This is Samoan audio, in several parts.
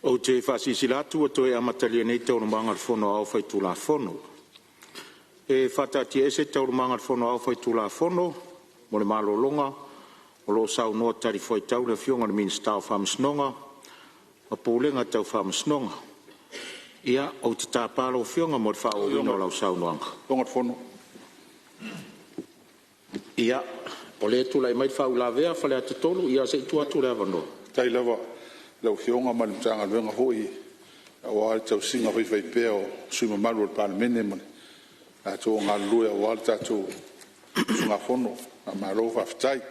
Ou te faasilasila atu ua toe amatalia nei Taualumaga a le Fono Aoao Faitulafono. E faataatiaese Taualumaga a le Fono Aoao Faitulafono mo le malologa o lo o saunoa talifuaitau le Afioga i le Minisita o Faamasinoga ma Pulega Tau Faamasinoga. Ia, ou te tapa lau Afioga mo le faaauauina o lau saunoaga. Ia, o lea e tulai mai le faauilavea a Faleata 3, ia se i tuu atu le avanoa. Faafetai lava i lau Afioga ma le Matagaluega foi aua le tausiga faifaipea o sui usufono mamalu o le Palemene ma le latou galulue aua le tatou usugafono. Faamalo faafetai.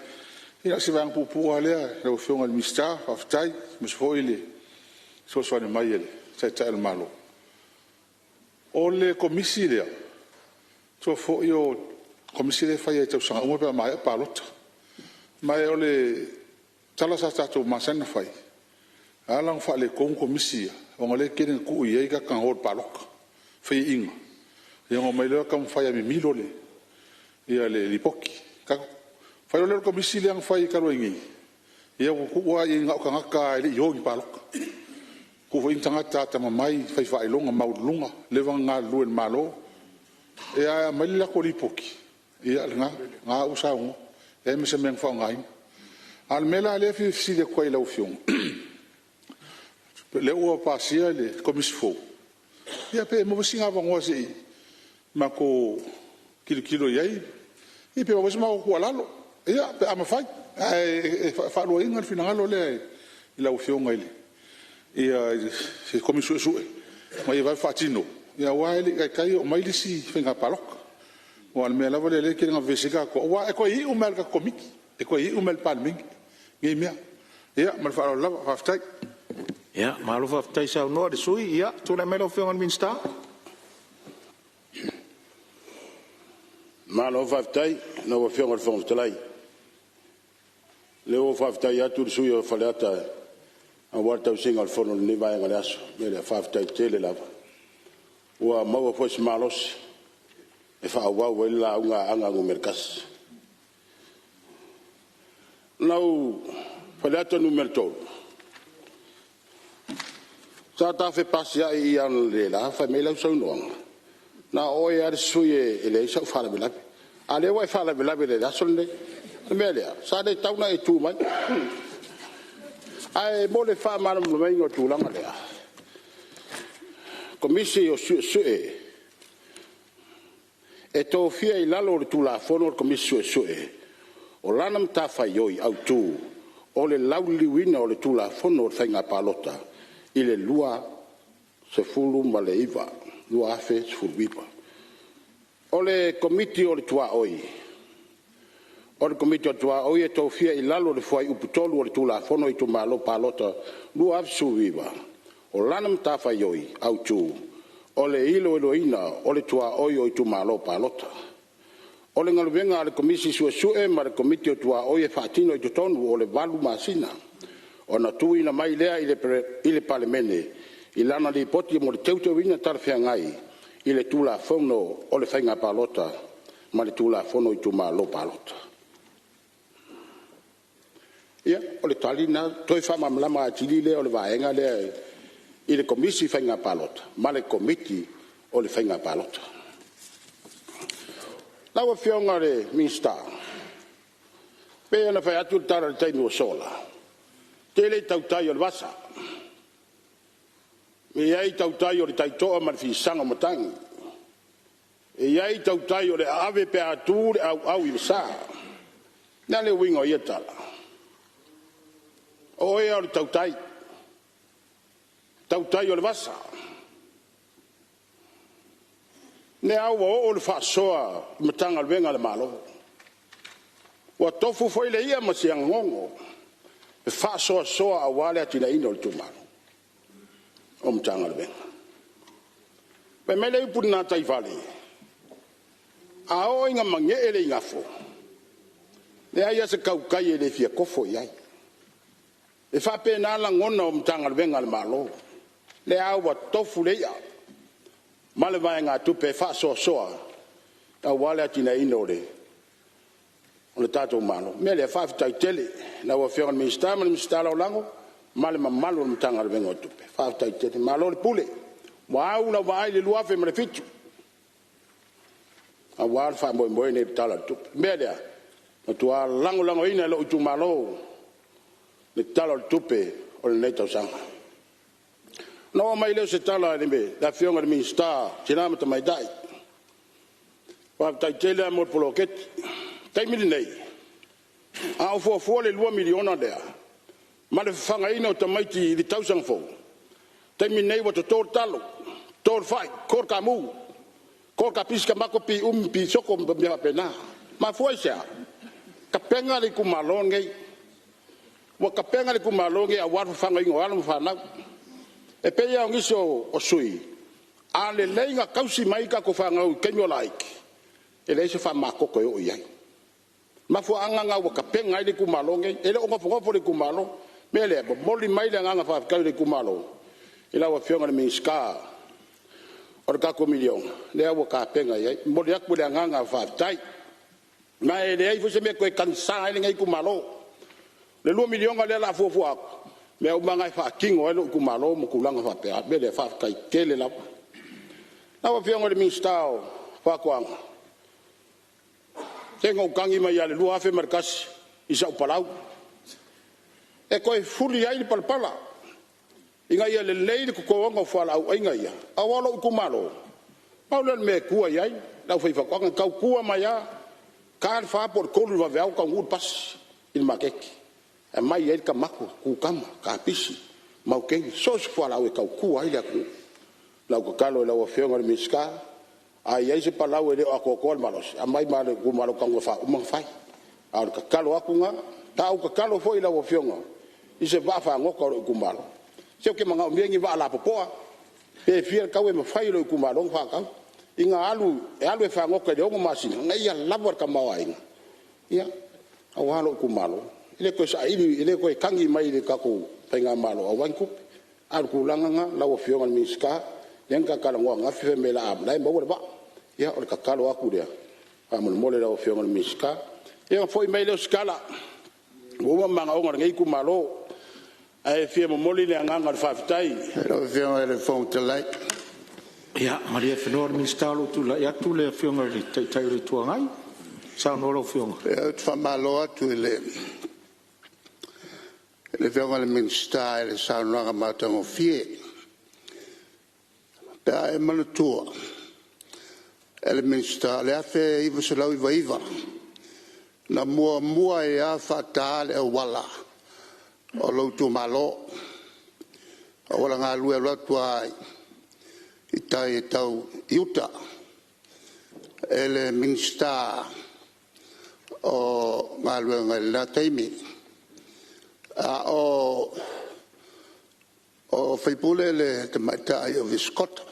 Ia o si vaega puupuu lava lea lau Afioga i le Minisita, faafetai, aemaise foi le fesoasoani mai a le Taitai o le Malo. O le Komisi lea, manatua foi o le Komisi lea e fai lava i tausaga uma pe a maea palota. Ma o le tala sa tatou masani ona fai, e ala ona faaletonu Komisi ia ona o lea e tele ina tuu i ai tagata na o i le palota, faiaina, ia ona omai lea taumafai lava e mimilo le lipoti. Fai loa lea o le Komisi lea na fai talu ai nei, ia ua tuu lava i ai na o tagata e le i o i ni palota. Tuu foi i ai ni tagata atamamai, fai faailoga maualuluga, leva ona galulue i le Malo, ae aumai le latou lipoti, ia o lena lava ua saunoa, leai ma se mea na faaaogaina. A o le mea la lea e fia fesili atu ai i lau Afioga, o lea ua pasia le Komisi fou, ia pe maua sina avanoa se i matou tilotilo i ai, ia pe maua foi se matou tuualalo pe a mafai. Ae faaluaina le finagalo lea i lau Afioga i se Komisi Suesue ina ia vave faatino, aua e le i taitai oo mai le isi faiga palota. Aua o le mea lava lea o lea e tele ina vevesi ai tatou, aua e toe iu mai lava i le tatou Komiti, e toe iu mai lava i le Palemene nei mea. Ia ma le faaaloalo lava. Faafetai. Malo faafetai saunoa i le sui usufono. Ia, tulai mai lau Afioga i le Minisita. Malo faafetai i lau Afioga i le Fofoga Fetalai. O lea ua ou faafetai atu i le sui usufono o Faleata aua le tausiga o le Fono i lenei vaega o le aso. O le mea lea, faafetai tele lava. Ua maua foi se malosi e faaauau ai le lauga a Aana Alofi 1. Faleata 3, sa ta fepasiai i analeila fai mai lau saunoaga, na o oe lava le sui usufono e leai sau faalavelave. A o lea ua e faalavelave i le aso lenei. O le mea lea, sa le tatau ona e tu mai. Ae mo le faamalamalamaina o le tulaga lea, Komisi o Suesue e tofia i lalo o le Tulafono a le Komisi Suesue, o lana matafaioi autu, o le lauliliuina o le Tulafono o Faiga Palota i le 2019. O le Komiti o le Tuaoi, o le Komiti o le Tuaoi e tofia i lalo o le Fuaiupu 3 o le Tulafono o Itumalo Palota 2019, o lana matafaioi autu, o le iloiloina o le tuaoi o itumalo palota. O le galuega a le Komisi Suesue ma le Komiti o Tuaoi e faatino i totonu o le 8 masina, ona tuuina mai lea i le Palemene i lana Lipoti mo le teuteuina talafeagai i le Tulafono o le Faiga Palota ma le Tulafono o Itumalo Palota. Ia, o le tali lena, toe faamalamalama atili lea o le vaega lea i le Komisi o Faiga Palota ma le Komiti o le Faiga Palota. Lau Afioga i le Minisita, pei ona fai atu le tala i le taimi ua sola, tele tautai o le vasa. E i ai tautai o le taitoa ma le fisaga o matagi. E i ai tautai o le aave pe a tu le auau i le sa. O le a le uiga o ia tala? O oe lava o le tautai, tautai o le vasa. O lea lava ua oo le faasoa i Matagaluega a le Malo, ua tofu foi le ia ma se gogo e faasoasoa aua le atinaeina o itumalo, o Matagaluega. Fai mai le upu i le gataifale, a oo ina manee le igafo, e leai lava se tautai e le fia tofo i ai. E faapena lagona o Matagaluega a le Malo, o lea lava ua tofu le ia ma le vaegatupe e faasoasoa aua le atinaeina o le tatou Malo. O le mea lea, faafetai tele i lau Afioga i le Minisita ma le Minisita Lagolago, ma le mamalu o le Matagaluega o Tupe, faafetai tele, malo le pule. Ua au lau vaai i le 2007 aua le faamoemoe lenei i le Tala o le Tupe. O le mea lea, e matua lagolagoina e lou itumalo le Tala o le Tupe o lenei tausaga. Ona oo mai lea o se tala i le Afioga i le Minisita o Tina ma Tamaitai, faafetai tele lava mo le poloketi. O le taimi lenei, a o fuafua le $2 miliona lea ma le fafagaina o tamaiti i le tausaga fou, o le taimi lenei ua toto le talo, toto le fai, toto le taamu, toto le kapisi tamato, piiumi, pissota ma mea faapena. E mafua i se a? Tapena le itumalo lenei, ua tapena le itumalo lenei aua le fafagaina o alo ma fanau. E pei lava o nisi o sui usufono, a lelei ona tausi mai tatou fanau i taimi o laiti, e leai se faamama toto e oo i ai. O mafuaaga na ua tapena ai le itumalo lenei. E le o nofonofo le itumalo. O le mea lea, e momoli mai le agaga faafetai o le itumalo i lau Afioga i le Minisita o le tatou miliona, lea ua tapena i ai. E momoli atu le agaga faafetai. Ma e leai foi se mea e toe tagisa ai lenei itumalo. O le $2 miliona lea o le a fuafua atu, o mea uma lava na e faatino ai lou itumalo ma tulaga faapea. O le mea lea, faafetai tele lava. Lau Afioga i le Minisita o Faatoaga, se na ou tagi mai lava i le 2001 i sau palau, e toe fuli ai le palapala, ina ia lelei le totoina o fualaau aina ia, aua o lou itumalo, pau lea o le mea e tua i ai le aufaifaatoaga, e tau mai lava, ta le 4 po o le 3 i le vaveao taunuu le pasi i le maketi e aumai ai tamato, kukama, kapisi, maukeni, so o se fualaau e tautua ai le atunuu. O lau tatalo i lau Afioga i le Minisita, a i ai se palau e le o atoatoa le malosi, aumai ma lou itumalo ou te tago e faauma ona fai. A o le tatalo atu lena. Sa ou tatalo foi i lau Afioga i se vaafagota o lou itumalo. Se ou te manaomia ni vaa lapopoa, pe fia le tau e mafai e lou itumalo ona faatau, ina ia alu e fagota i le 6 masina ina ia lava le tamaoaiga aua lou itumalo. E le toe saili, e le toe tagi mai i le tatou faigamalo aua ni tupe. A o le tulaga lena lau Afioga i le Minisita, lea na ta talanoa ananafi fai mai o la e maua le vaa. Ia o le tatalo atu lea faamolemole lau Afioga i le Minisita. Ia ona foi mai lea o se tala, ua uma manaoga o lenei itumalo, ae fia momoli le agaga o le faafetai. Lau Afioga i le Fofoga Fetalai… Ia malie le Minisita o lo o tulai atu le Afioga i le Taitai o le Itu Agai. Saunoa lau Afioga. Ou te faamalo atu i le Afioga i le Minisita i le saunoaga matagofie. Pe a e manatua e le Minisita, o le 1999 na muamua ai lava faata le auala o lou itumalo, le auala galue e alu atu lava i tai e tau i uta, e le Minisita o Galuega i lena taimi, a o sui usufono le tamaitai o Vilesikoto.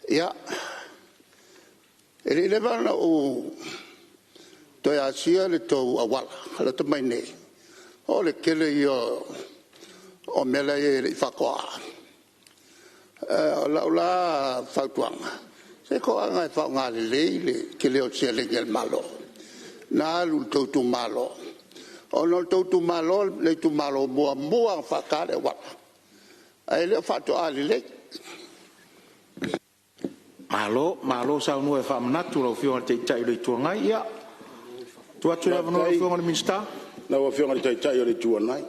Ia, e le i leva ona ou toe asia le tou auala lata mai nei, o le tele ia o mea la e i ai e le i faatoa. O lau la fautuaga, se toaga e faaaoga lelei le tele o le seleni a le Malo na alu i le tou itumalo, ona o le tou itumalo le itumalo muamua na faata le auala, ae le o faatoa lelei. Malo, malo saunoa e faamanatu i lau Afioga i le Taitai o le Itu Agai. Ia, tuu atu le avanoa i lau Afioga i le Minisita. Faafetai i lau Afioga i le Taitai o le Itu Agai.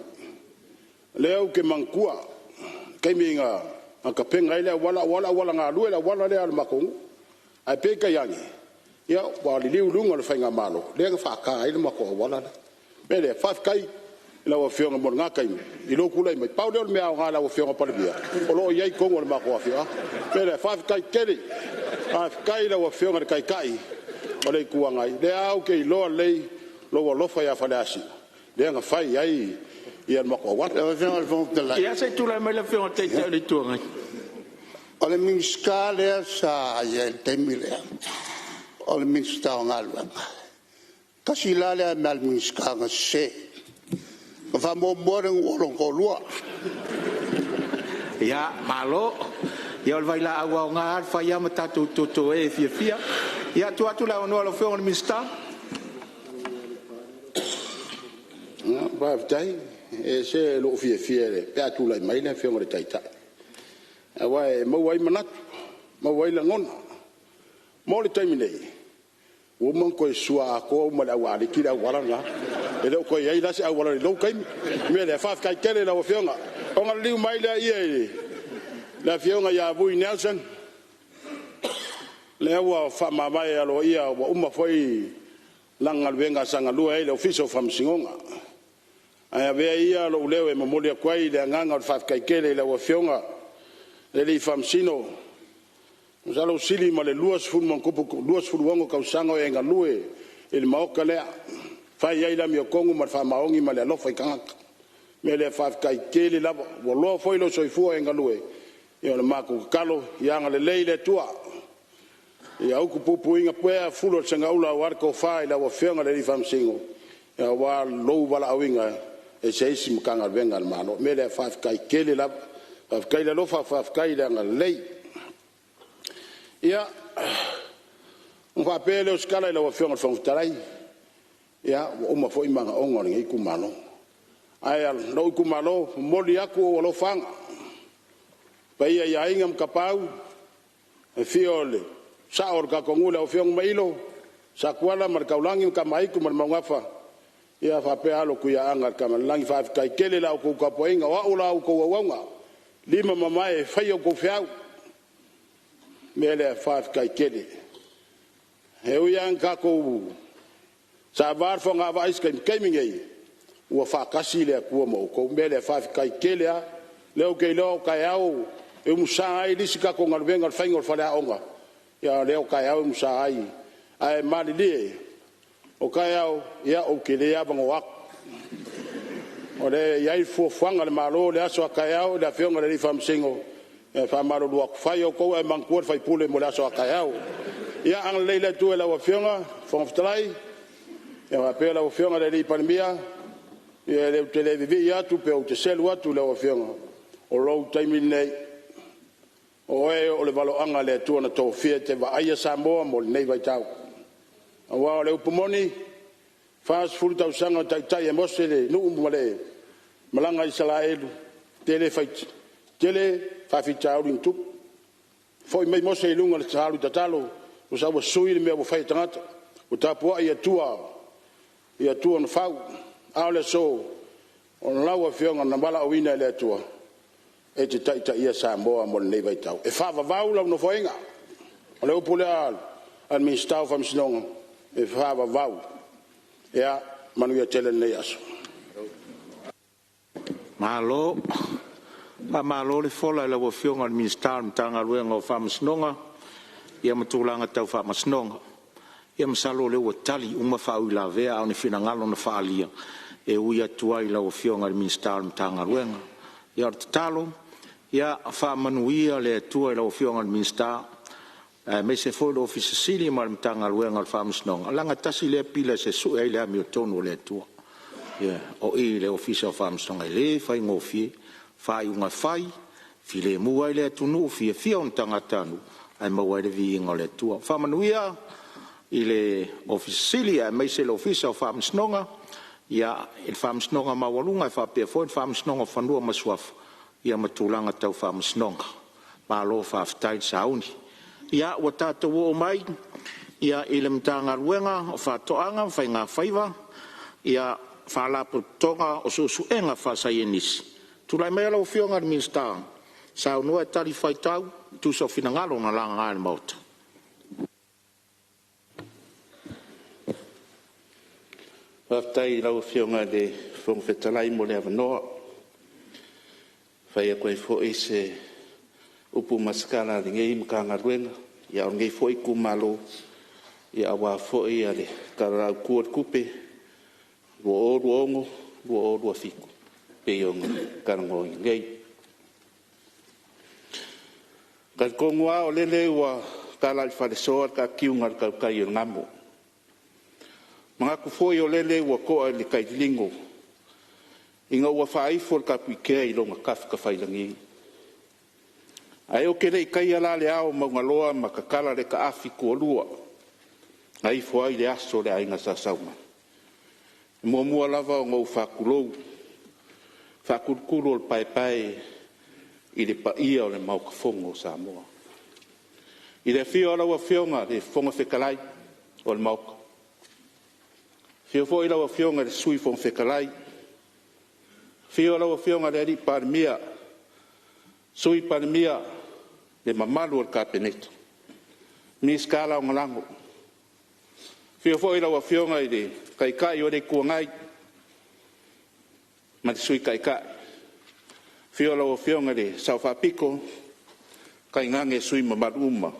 O lea ou te manatua le taimi na tapena ai le auala aua o le auala galue le auala lea o le matou nuu. Ae peitai ane, ia ua liliu i luga o le faigamalo lea na faata ai le matou auala lea. O le mea lea, faafetai i lau Afioga mo lena taimi i lou tulai mai, pau lea o le mea aoga i lau Afioga Palemia, o lo o i ai i totonu o le matou afioaga. O le mea lea, faafetai tele, faafetai i lau Afioga i le Taitai o le Itu Agai, o lea lava ou te iloa lelei lou alofa ia Faleasiu, lea na fai ai le matou auala. Lau Afioga i le Fofoga Fetalai… Ia se i tulai mai le Afioga i le Taitai o le Itu Agai. O le Minisita lea sa i ai i le taimi lea o le Minisita o Galuega, tasi la lea mea a le Minisita na sese, na faamuamua le nuu o lona toalua. Ia, malo. Ia o le vailaau aoga lava le fai lava ma tatou toto e fiafia. Ia, tuu atu le avanoa i lau Afioga i le Minisita. Faafetai. E ese lou fiafia pe a tulai mai le Afioga i le Taitai, aua e maua ai manatu, maua ai lagona. Mo le taimi nei, ua uma ona toe sua atoa uma e le au Aliti le auala lena. E le o toe i ai la se auala i lou taimi. O le mea lea, faafetai tele i lau Afioga. Ona liliu mai lea i le Afioga ia Vui Nelson, lea ua faamavae aloaia ua uma foi lana galuega sa galue ai i le Ofisa o Faamasinoga. Ae avea ia lou leo e momoli atu ai le agaga o le faafetai tele i lau Afioga i le alii Faamasino. Masalo ua sili ma le 26 tausaga o e galue i le Maota lea, fai ai le amiotonu ma le faamaoni ma le alofa i tagata. O le mea lea faafetai tele lava, ua loa foi lou soifua o e galue, ia o le matou tatalo, ia agalelei le Atua, ia utupupuina pea fulu o le segaula aua le tofa i lau Afioga i le alii Faamasino, aua lou valaauina i se isi Matagaluega a le Malo. O le mea lea, faafetai tele lava, faafetai le alofa faafetai le agalelei. Ia, ona faapea lea o se tala i lau Afioga i le Fofoga Fetalai, ia ua uma foi manaoga o lenei itumalo. Ae lou itumalo, e momoli atu ou alofaaga i le paia i Aiga ma Tapaau, le afio o le Sao o le tatou nuu lau Afioga Mailo, Satuala ma le Taulagi ma Tama a Aitu ma le Maugafa, ia faapea alo o Tuiaana Tamalelagi. Faafetai tele i la outou tapuaiga, o au o la outou auauna, e lima ma vae e faia a outou feau. O le mea lea, faafetai tele. E ui lava ina tatou sava i le fogavaa i isi taimi, o le taimi lenei, ua faatasi le Atua ma outou. O le mea lea, faafetai tele lava. O lea ou te iloa o taeao e umusa ai le isi tatou galuega o le faiga o le faleaoga, a o lea o taeao e umusa ai. Ae malilie, o taeao, ia ou te le avanoa atu, o lea e i ai fuafuaga a le Malo i le aso a taeao le Afioga i le Faamasino, e faamalulu atu, fai a outou ae manatua le sui usufono mo le aso a taeao. Ia agalelei le Atua i lau Afioga i le Fofoga Fetalai, faapea lau Afioga i le Palemia, ia ou te le vivii atu pe ou te selu atu i lau Afioga, o lou taimi lenei, o oe o le valoaga a le Atua na tofia e te vaaia Samoa mo lenei vaitau. Aua o le upu moni, e 40 tausaga o taitai e Mose le nuu ma le malaga a Isaraelu, e tele faafitauli na tupu. Foi mai Mose i luga o le alu tatalo, ua sui le mea ua fai e tagata, ua tapuai i Atua na fau. A o le aso, o lau Afioga na valaauina e le Atua e te taitaia Samoa mo lenei vaitau. E faavavau lau nofoaiga. O le upu lea a le Minisita o Faamasinoga, e faavavau. Ia manuia tele lenei aso. Malo, faamalo le fola i lau Afioga i le Minisita o le Matagaluega o Faamasinoga ma Tulaga Tau Faamasinoga. Ia masalo o lea ua tali uma faauilavea, a o ni finagalo na faaalia e ui atu lava i lau Afioga i le Minisita o le Matagaluega. Ia o le tatalo, ia faamanuia le Atua i lau Afioga i le Minisita aemaise foi le Ofisa Sili ma le Matagaluega o Faamasinoga, leaga e tasi lea pila e sue ai le amiotonu a le Atua. Ioe. O i i le Ofisa o Faamasinoga, e le faigofie faaiuga fai, e filemu ai le atunuu, fiafia ona tagatanuu ae maua ai le viiga o le Atua. Faamanuia i le Ofisa Sili aemaise le Ofisa o Faamasinoga, i le Faamasinoga Maualuga faapea foi le Faamasinoga o Fanua ma Suafa ma tulaga tau Faamasinoga. Malo faafetai le sauni. Ia, ua tatou oo mai i le Matagaluega o Faatoaga ma Faigafaiva, Faalapotopotoga o Suesuega Faasaienisi. Tulai maia lau Afioga i le Minisita e saunoa e talifuaitau e tusa o finagalo na laga e le Maota. Faafetai i lau Afioga i le Fofoga Fetalai mo le avanoa, e fai atu ai foi se upu ma se tala a lenei Matagaluega, a o lenei foi itumalo aua foi le Tala Autu o le Tupe 2026/2027 e pei ona talanoaina nei. E talitonu lava o lele ua tala i le falesoa le taatiuga a le tautai o le gamo. E manatu foi o lele ua to'a i le tai liligo ina ua faaifo le Tapuikea i lona tafatafailagi. Ae ou te le i taia la le ao o Maugaloa ma tatala le taafi tualua na ifo ai le aso o le aiga Sa Saumani, E muamua lava ona ou faatulou, faatulutulu o le paepae i le paia o le Maota Fono o Samoa. I le afio o lau Afioga i le Fofoga Fetalai o le Maota, afio foi lau Afioga i le Sui Fofoga Fetalai, afio lau Afioga i le Palemia, Sui Palemia, le mamalu o le Kapeneta, Minisita Lagolago. Afio foi lau Afioga i le Taitai o le Itu Agai ma le Sui Taitai, afio lau Afioga i le Sao Faapito, tainane sui usufono mamalu uma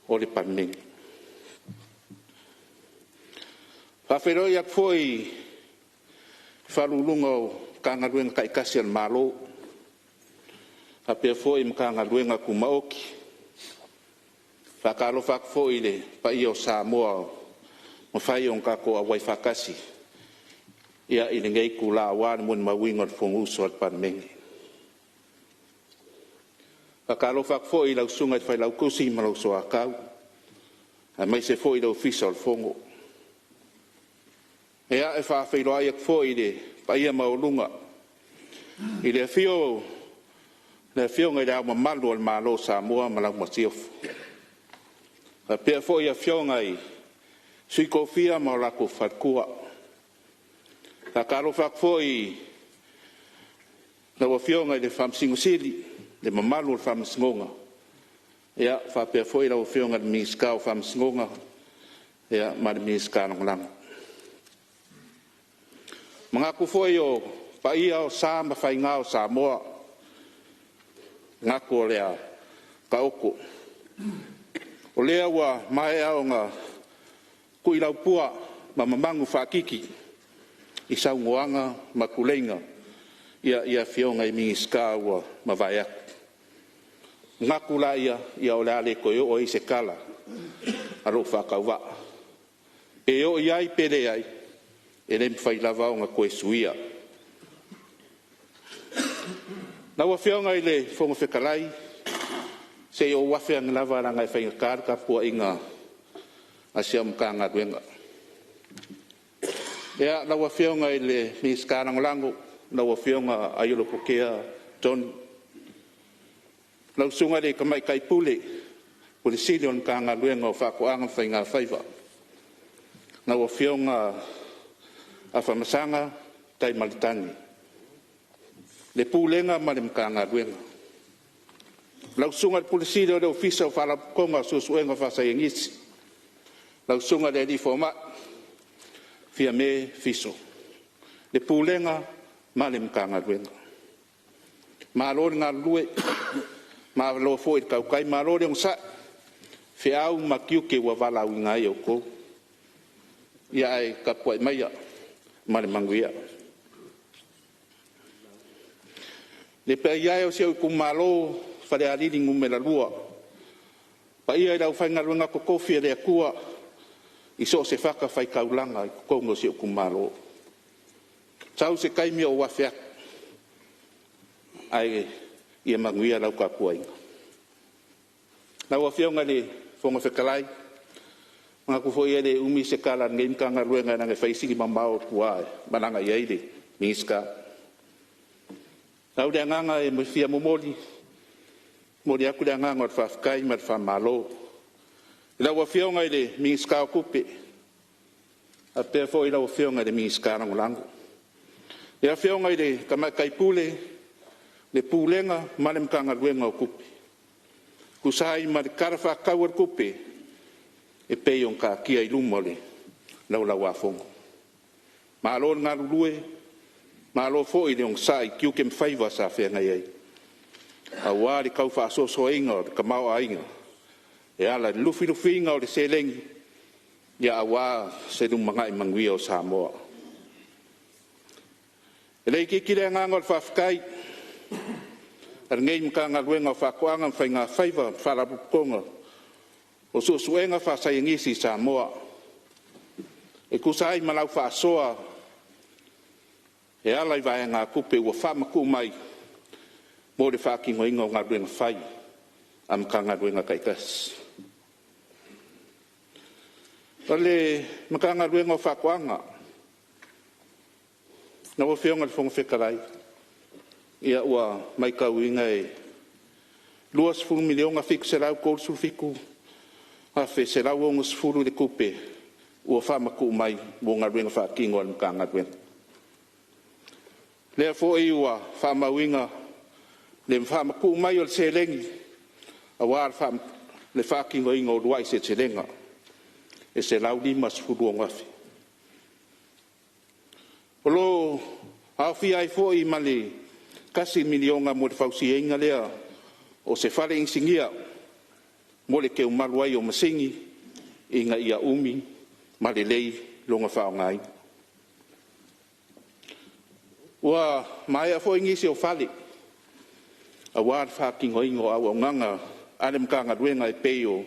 o le Palemene. E faafeiloai atu foi i Ofisa Sili o Pulega o Matagaluega taitasi a le Malo, faapea foi Matagaluega Tumaoti. E faatalofa atu foi i le paia o Samoa ua mafai ona tatou auai faatasi i lenei itula aua le molimauina o le Fonousu a le Palemene. E faatalofa atu foi i lau Susuga i le Failautusi ma lou Soatau, aemaise foi le Ofisa o le Fono. Ia, e faafeiloai atu foi i le paia maualuga i le afio o le Afioga i Le Ao Mamalu o le Malo o Samoa ma lau Masiofo, faapea foi Afioga i Sui Tofia ma lo latou Faletua. E faatalofa atu foi i lau Afioga i le Faamasino Sili, le mamalu o le Faamasinoga, faapea foi lau Afioga i le Minisita o Faamasinoga ma le Minisita Lagolago. E manatu foi o paia, o sa ma faiga o Samoa, e manatu o le a taoto. O lea ua maea ona tulilaupua ma mamanu faatiki i saunoaga ma tuleiga i Afioga i Minisita ua mavae atu. Ona manatu lea, o le a le toe oo i ai se tala a lou faatauvaa. Pe oo i ai pe leai, e le mafai lava ona toe suia. Lau Afioga i le Fofoga Fetalai, se i ou afe ane lava leaga e faigata le tapuaiga a si au Matagaluega. Ia, lau Afioga i le Minisita Lagolago lau Afioga Aiolupotea Tony. Lau Susuga i le Tamaitai Pule Sili o le Matagaluega o Faatoaga ma Faigafaiva, lau Afioga Afamasaga Taimalitani. Le Pulega ma le Matagaluega. Lau Susuga i le Pule Sili o le Ofisa o Faalapotopotoga o Suesuega Faasaienisi, lau Susuga i le Alii Fomai Fiame Fiso, le Pulega ma le Matagaluega. Malo le galulue, malo foi le tautai, malo le onosai i feau ma tiute ua valaauina ai outou. Ia ae tapuai maia ma le manuia. Le paia e o si ou itumalo o Falealili 2, paia i le aufaigaluega totofi a le Atua i so o se fatafaitaulaga i totonu o si ou itumalo. Sau se taimi ou afe atu, ae ia manuia lau tapuaiga. Lau Afioga i le Fofoga Fetalai, e manatu foi e le umi se tala a lenei Matagaluega leaga e fai sina mamao o tua e malaga i ai le Minisita. Pau le agaga e fia momoli, momoli atu le agaga o le faafetai ma le faamalo i lau Afioga i le Minisita o Tupe, faapea foi lau Afioga i le Minisita Lagolago. Le Afioga i le Tamaitai Pule, le Pulega ma le Matagaluega o Tupe, e tusa ai ma le Tala Faatatau o le Tupe e pei ona taatia i luma o le Laulau a Fono. Malo le galulue, malo foi le onosai i tiute ma faiva sa feagai ai, aua le tau faasoasoaina o le tamaoaiga e ala i le lufilufiina o le seleni, aua se lumanai manuia o Samoa. E le itiiti le agaga o le faafetai a lenei Matagaluega o Faatoaga ma Faigafaiva, Faalapotopotoga o Suesuega Faasaienisi i Samoa, e tusa ai ma lau faasoa e ala i vaegatupe ua faamatuu mai mo le faatinoina o galuega fai a Matagaluega taitasi. O le Matagaluega o Faatoaga. Lau Afioga i le Fofoga Fetalai, ia ua matauina e $20,737,160 le tupe ua faamatuu mai mo galuega faatino a le Matagaluega. Lea foi ua faamauina le faamatuu mai o le seleni aua le faatinoina o uluai seleselega e $156,000. O lo o aofia ai foi ma le $1 miliona mo le fausiaina lea o se fale inisinia mo le teumalu ai o masini, ina ia umi ma lelei lona faaaogaina. Ua maea foi nisi o fale aua le faatinoina o auaunaga a le Matagaluega e pei o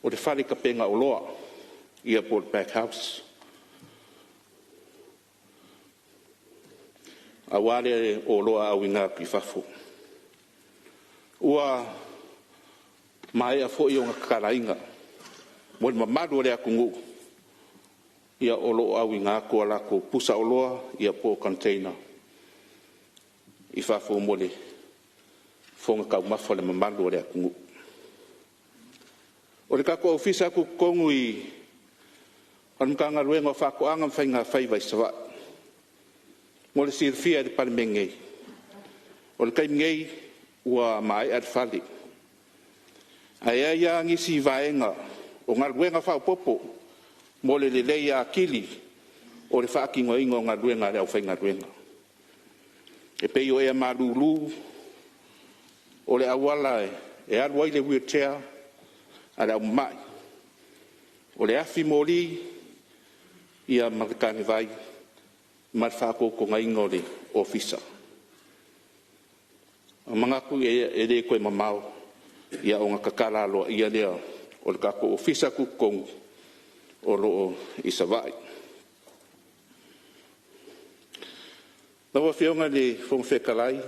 le fale tapena oloa ia po o le pack house, aua le oloa auina atu i fafo. Ua maea foi ona tatalaina mo le mamalu o le atunuu, ia o lo o auina atu a latou pusaoloa ia po o container i fafo mo le fofoga taumafa o le mamalu o le atunuu. O le tatou Ofisa Tutotonu i o le Matagaluega o Faatoaga ma Faiga Faiva i Savaii. Mo le silafia e le Palemene, o le taimi nei ua maea le fale, ae i ai lava nisi vaega o galuega faaopoopo mo le leleia atili o le faatinoina o galuega a le aufaigaluega. E pei o ea malulu, o le auala e alu ai le wheelchair a le au mamai, o le afi moli, ia ma le tanevai ma le faatotogaina o le ofisa. E manatu e le toe mamao ona tatala aloaia lea o le tatou Ofisa Tutotonu o lo o i Savaii. Lau Afioga i le Fofoga Fetalai, ona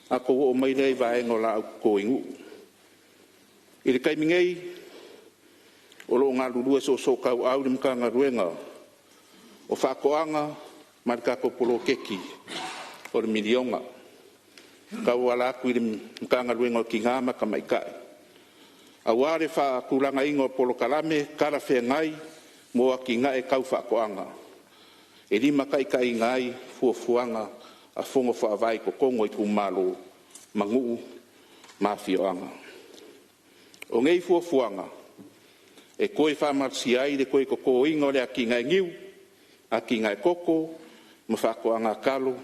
tatou oo mai lea i vaega o laau toto i nuu. I le taimi nei, o lo o galulue soosootauau le Matagaluega o Faatoaga ma le tatou Poloketi o le Miliona, e tauala atu i le Matagaluega o Tina ma Tamaitai, aua le faatulagaina o polokalame talafeagai mo atinae tau faatoaga, e limataitaiina ai fuafuaga a Fono Faavae i totonu o itumalo ma nuu ma afioaga. O nei fuafuaga, e toe faamalosia ai le toe totoina o le atinae niu, atinae koko ma faatoaga talo,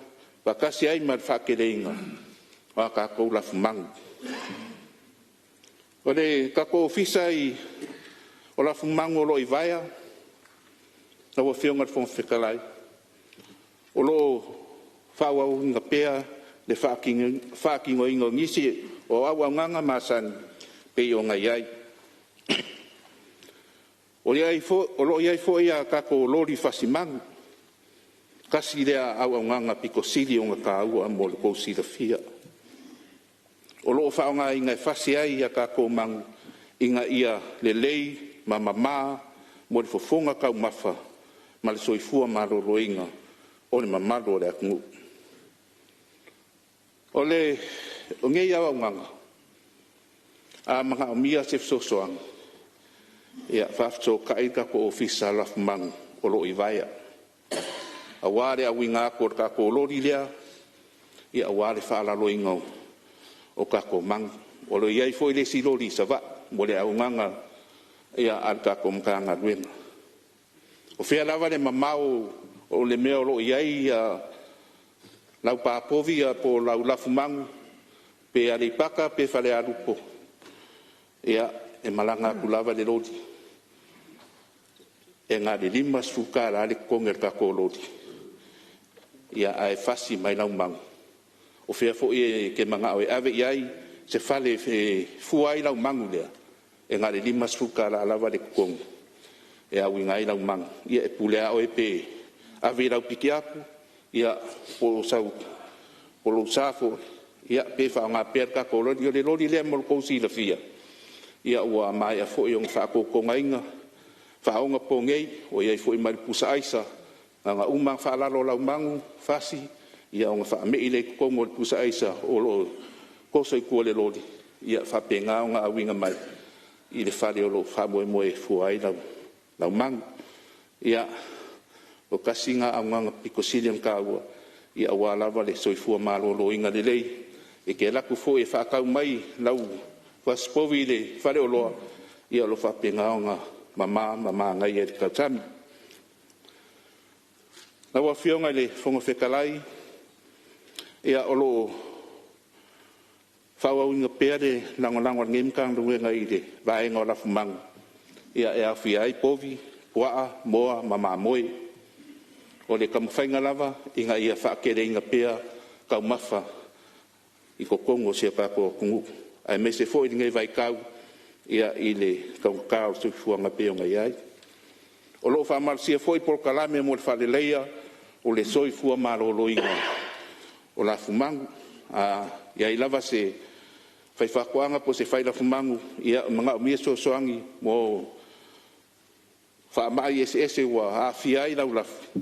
faatasi ai ma le faateleina o a tatou lafumanu. O le tatou Ofisa o Lafumanu o lo o i Vaea. Lau Afioga i le Fofoga Fetalai, o lo o faaauauina pea le faatinoina o nisi o auaunaga masani e pei ona i ai. O lo o i ai foi a tatou loli fasimanu, tasi lea auaunaga pito sili ona taua mo le tou silafia. O lo o faaaogaina e fasi ai a tatou manu ina ia lelei ma mama mo le fofoga taumafa ma le soifua maloloina o le mamalu o le atunuu. O nei auaunaga, a manaomia se fesoasoani, ia faafesootai le tatou Ofisa Lafumanu o lo o i Vaea, aua le auina atu o le tatou loli lea, aua le faalaloina o tatou manu. O lo o i ai foi le isi loli i Savaii mo le auaunaga a le tatou Matagaluega. O fea lava le mamao o le mea o lo o i ai lau pa povi po o lau lafumanu, pe Aleipata pe Falealupo, ia, e malaga atu lava le loli, e na o le $50 le totogi o le tatou loli, ae fasi mai lau manu. O fea foi e te manao e ave i ai se fale e fua ai lau manu lea, e na o le $50 lava le totogi e auina ai lau manu. Ia e pule lava oe pe ave i lau pikiapu po o lou sa foi, pe faaaoga pea le tatou loli. O le loli lea mo le tou silafia, ua maea foi ona faatotogaina. faaogapogei, ua i ai foi ma le pusa aisa, na ona uma lava ona faalalo o lau manu fasi, ia ona faamei lea i totonu o le pusa aisa o lo o toso i tua o le loli, ia faapena ona auina mai i le fale o lo o faamoemoe e fua ai lau manu. Ia, o tasi lena auaunaga pito sili ona taua aua lava le soifua maloloina lelei. E te alu atu foi e faatau mai lau fasipovi i le faleoloa, ia o lo o faapena ona mama ma manaia i le tausami. Lau Afioga i le Fofoga Fetalai, ia o lo o faaauauina pea le lagolago a lenei Matagaluega i le vaega o lafumanu, e aofia ai povi, puaa, moa ma mamoe. O le taumafaiga lava ina ia faateleina pea taumafa i totonu o si o tatou atunuu, aemaise foi lenei vaitau i le taugata o le soifuaga e pei ona i ai. O lo o faamalosia foi polokalame mo le faaleleia o le soifua maloloina o lafumanu. A i ai lava se faifaatoaga po o se fai lafumanu e manaomia se fesoasoani mo faamai eseese ua aafia ai lau lafu,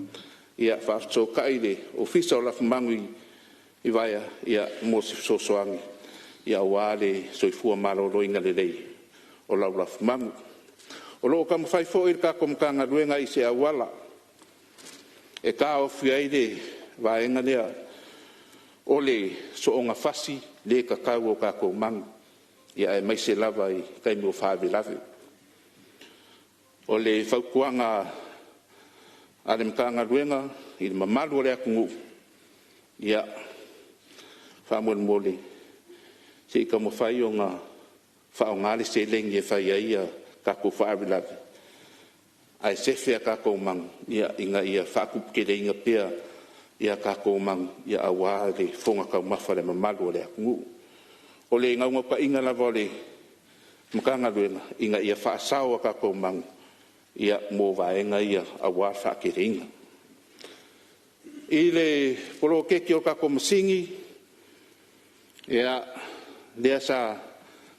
ia faafesootai i le Ofisa o Lafumanu i Vaea mo se fesoasoani aua le soifua maloloina lelei o lau lafumanu. O lo o taumafai foi le tatou Matagaluega i se auala e taofia ai le vaega lea o le soona fasi le tatau o tatou manu, aemaise lava i taimi o faalavelave. O le fautuaga a le Matagaluega i le mamalu o le atunuu, ia, faamolemole se i taumafai ona faaaoga le seleni e fai ai tatou faalavelave ae sefe a tatou manu ina ia faatuputeleina pea tatou manu aua le fofoga taumafa o le mamalu o le atunuu. O le naunautaiga lava o le Matagaluega, ina ia faasao a tatou manu mo vaega ia aua le faateleina. I le poloketi o tatou masini, lea sa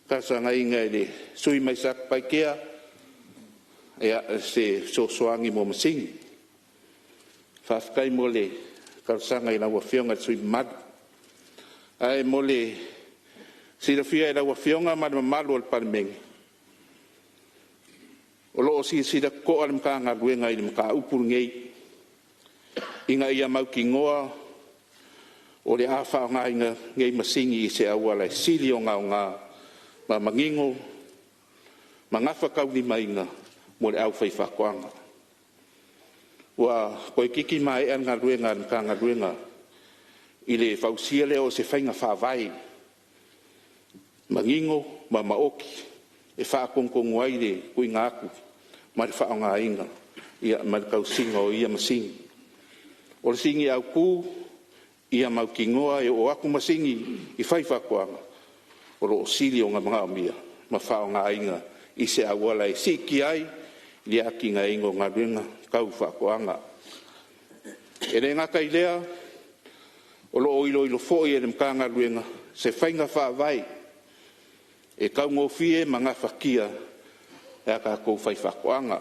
talosagaina e le sui usufono mai Satupaitea se fesoasoani mo masini. Faafetai mo le talosaga i lau Afioga i le sui usufono mamalu. Ae mo le silafia e lau Afioga ma le mamalu o le Palemene, o lo o silasila totoa le Matagaluega i le mataupu lenei, ina ia mautinoa o le a faaaogaina nei masini i se auala e sili ona aoga ma manino ma gafataulimaina mo le aufaifaatoaga. Ua toeitiiti maea le galuega a le Matagaluega i le fausia lea o se faiga faavae manino ma maoti e faatonutonu ai le tuuina atu ma le faaaogaina, ma le tausiga o ia masini. O le sini autu, ia mautinoa e oo atu masini i faifaatoaga o lo o sili ona manaomia ma faaaogaina i se auala e siitia ai le atinaeina o galuega tau faatoaga. E le gata i lea, o lo o iloilo foi e le Matagaluega se faiga faavae e taugofie ma gafatia e a tatou faifaatoaga.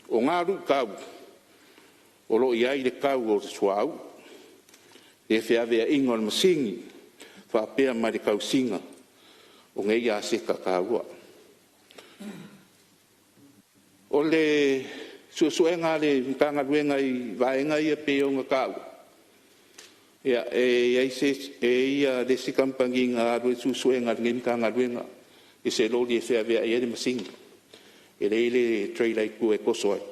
O na luitau, o lo o i ai le tau o le suauu, le feaveaiga o le masini, faapea ma le tausiga o nei aseta taua. O le suesuega a le Matagaluega i vaega ia pei ona taua, e i ai le isi kamupani na alu ai le suesuega a lenei Matagaluega i se loli e feaveai ai le masini, e leai le trailer i tua e toso ai.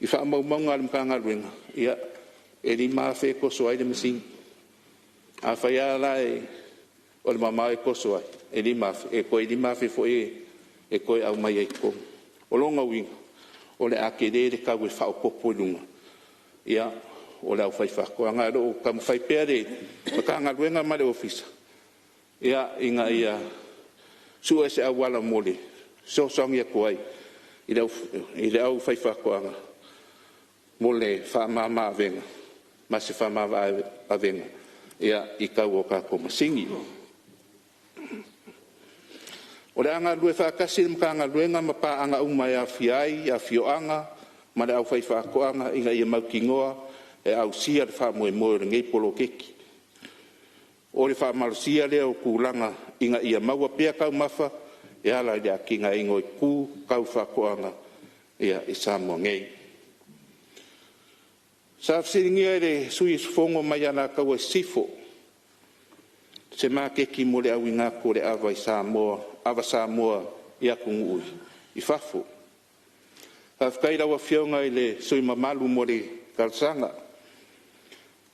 I faamaumauga a le Matagaluega, e $5,000 e toso ai le masini. Afai lava la o le mamao e toso ai e $5,000, e toe $5,000 foi e toe aumai ai i totonu. O lona uiga, o le a tele le tau e faaopoopo i luga o le aufaifaatoaga. Ae o lo o taumafai pea le Matagaluega ma le Ofisa ina ia sue se auala mo le fesoasoani atu ai i le aufaifaatoaga mo le faamamaavega ma se faamamaavega i tau o tatou masini. O le a galulue faatasi le Matagaluega ma paaga uma e aofia ai afioaga ma le aufaifaatoaga ina ia mautinoa e ausia le faamoemoe o lenei poloketi. O le faamalosia lea o tulaga ina ia maua pea taumafa e ala i le atinaeina o itu tau faatoaga i Samoa nei. Sa fesiligia e le sui usufono mai Alataua Sisifo se maketi mo le auina atu o le ava Samoa i atunuu i fafo. Faafetai i lau Afioga i le sui usufono mamalu mo le talosaga.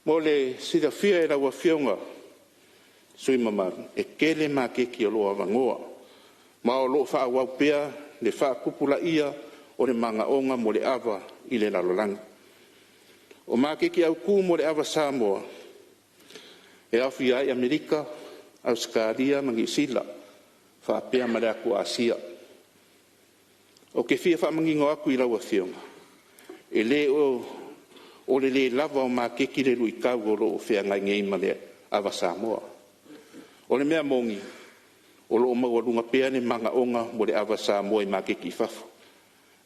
Mo le silafia e lau Afioga i le sui usufono mamalu, e tele maketi o lo o avanoa, ma o lo o faaauau pea le faatupulaia o le manaoga mo le ava i le lalolagi. O maketi autu mo le ava Samoa, e aofia ai Amerika, Ausetalia ma Niu Sila, faapea ma le atu Asia. Ou te fia faamanino atu i lau Afioga, e le o le le lava o maketi le luitau o lo o feagai nei ma le ava Samoa. O le mea moni, o lo o maualuga pea le manaoga mo le ava Samoa i maketi i fafo,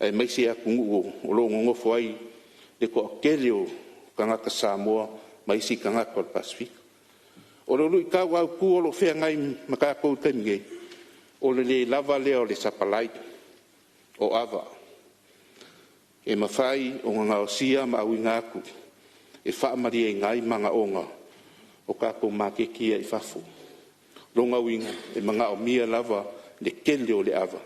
aemaise atunuu o lo o nonofo ai le toatele o tagata Samoa ma isi tagata o le Pasefika. O le luitau autu o lo o feagai ma tatou i le taimi nei, o le le lava lea o le sapalai o ava e mafai ona gaosia ma auina atu e faamalieina ai manaoga o tatou maketi ia i fafo. O lona uiga, e manaomia lava le tele o le ava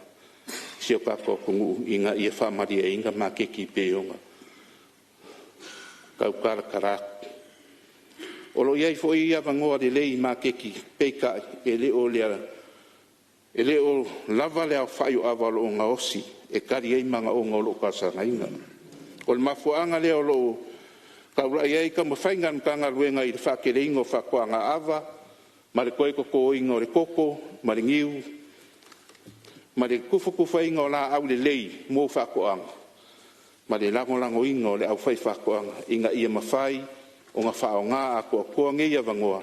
i si o tatou atunuu ina ia faamalieina maketi e pei ona tau talatala atu. O lo o i ai foi avanoa lelei i maketi, peitai, e le o lava le aofai o ava o lo o gaosi e tali ai manaoga o lo o talosagaina. O le mafuaaga lea o lo o taulai ai taumafaiga a le Matagaluega i le faateleina o faatoaga ava ma le toe totoina o le koko ma le niu, ma le tufatufaina o laau lelei mo faatoaga, ma le lagolagoina o le aufaifaatoaga ina ia mafai ona faaaoga atoatoa nei avanoa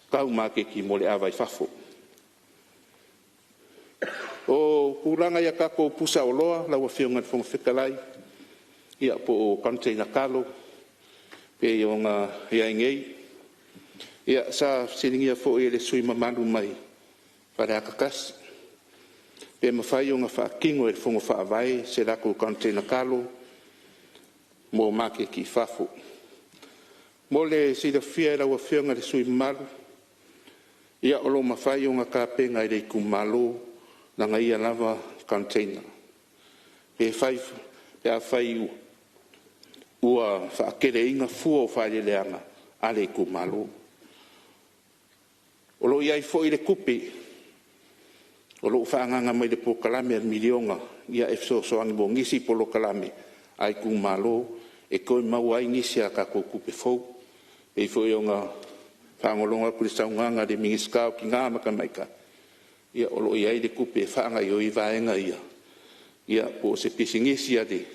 tau maketi mo le ava i fafo. O tulaga i a tatou pusaoloa lau Afioga i le Fofoga Fetalai, ia po o container talo pei ona i ai nei. Ia, sa fesiligia foi e le sui usufono mamalu mai Faleata 1, pe mafai ona faatino e le Fono Faavae se latou container talo mo maketi i fafo. Mo le silafia e lau Afioga i le sui usufono mamalu, ia o lo o mafai ona tapena e le itumalo lana ia lava container pe afai ua faateleina fua o faaeleeleaga a le itumalo. O lo o i ai foi le tupe o lo o faaagaaga mai le polokalame a le miliona e fesoasoani mo nisi polokalame a itumalo e toe maua ai nisi a tatou tupe fou. E pei foi ona faalogologo atu i le saunoaga a le Minisita o Tina ma Tamaitai, ia o lo o i ai le tupe e faagaioi ai vaega ia, ia po o se pisinisi a le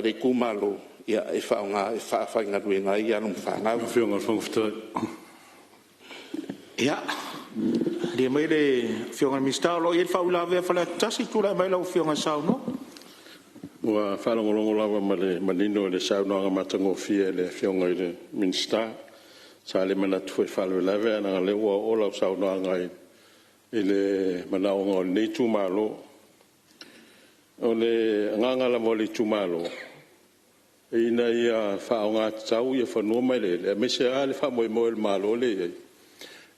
itumalo e faaaoga e faafaigaluega ai alo ma fanau. Lau Afioga i le Fofoga Fetalai… Ia, malie maia le Afioga i le Minisita o lo o i ai le faauilavea a Faleata 1. Tulai mai lau Afioga e saunoa. Ua faalogologo lava ma le manino i le saunoaga matagofie a le Afioga i le Minisita. Sa le manatu foi e faalavelave ae leaga o lea ua oo lau saunoaga i le manaoga o lenei itumalo. O le agaga lava o le itumalo, ina ia faaaoga tatau fanua ma eleele, aemaise lava le faamoemoe o le Malo lea e i ai,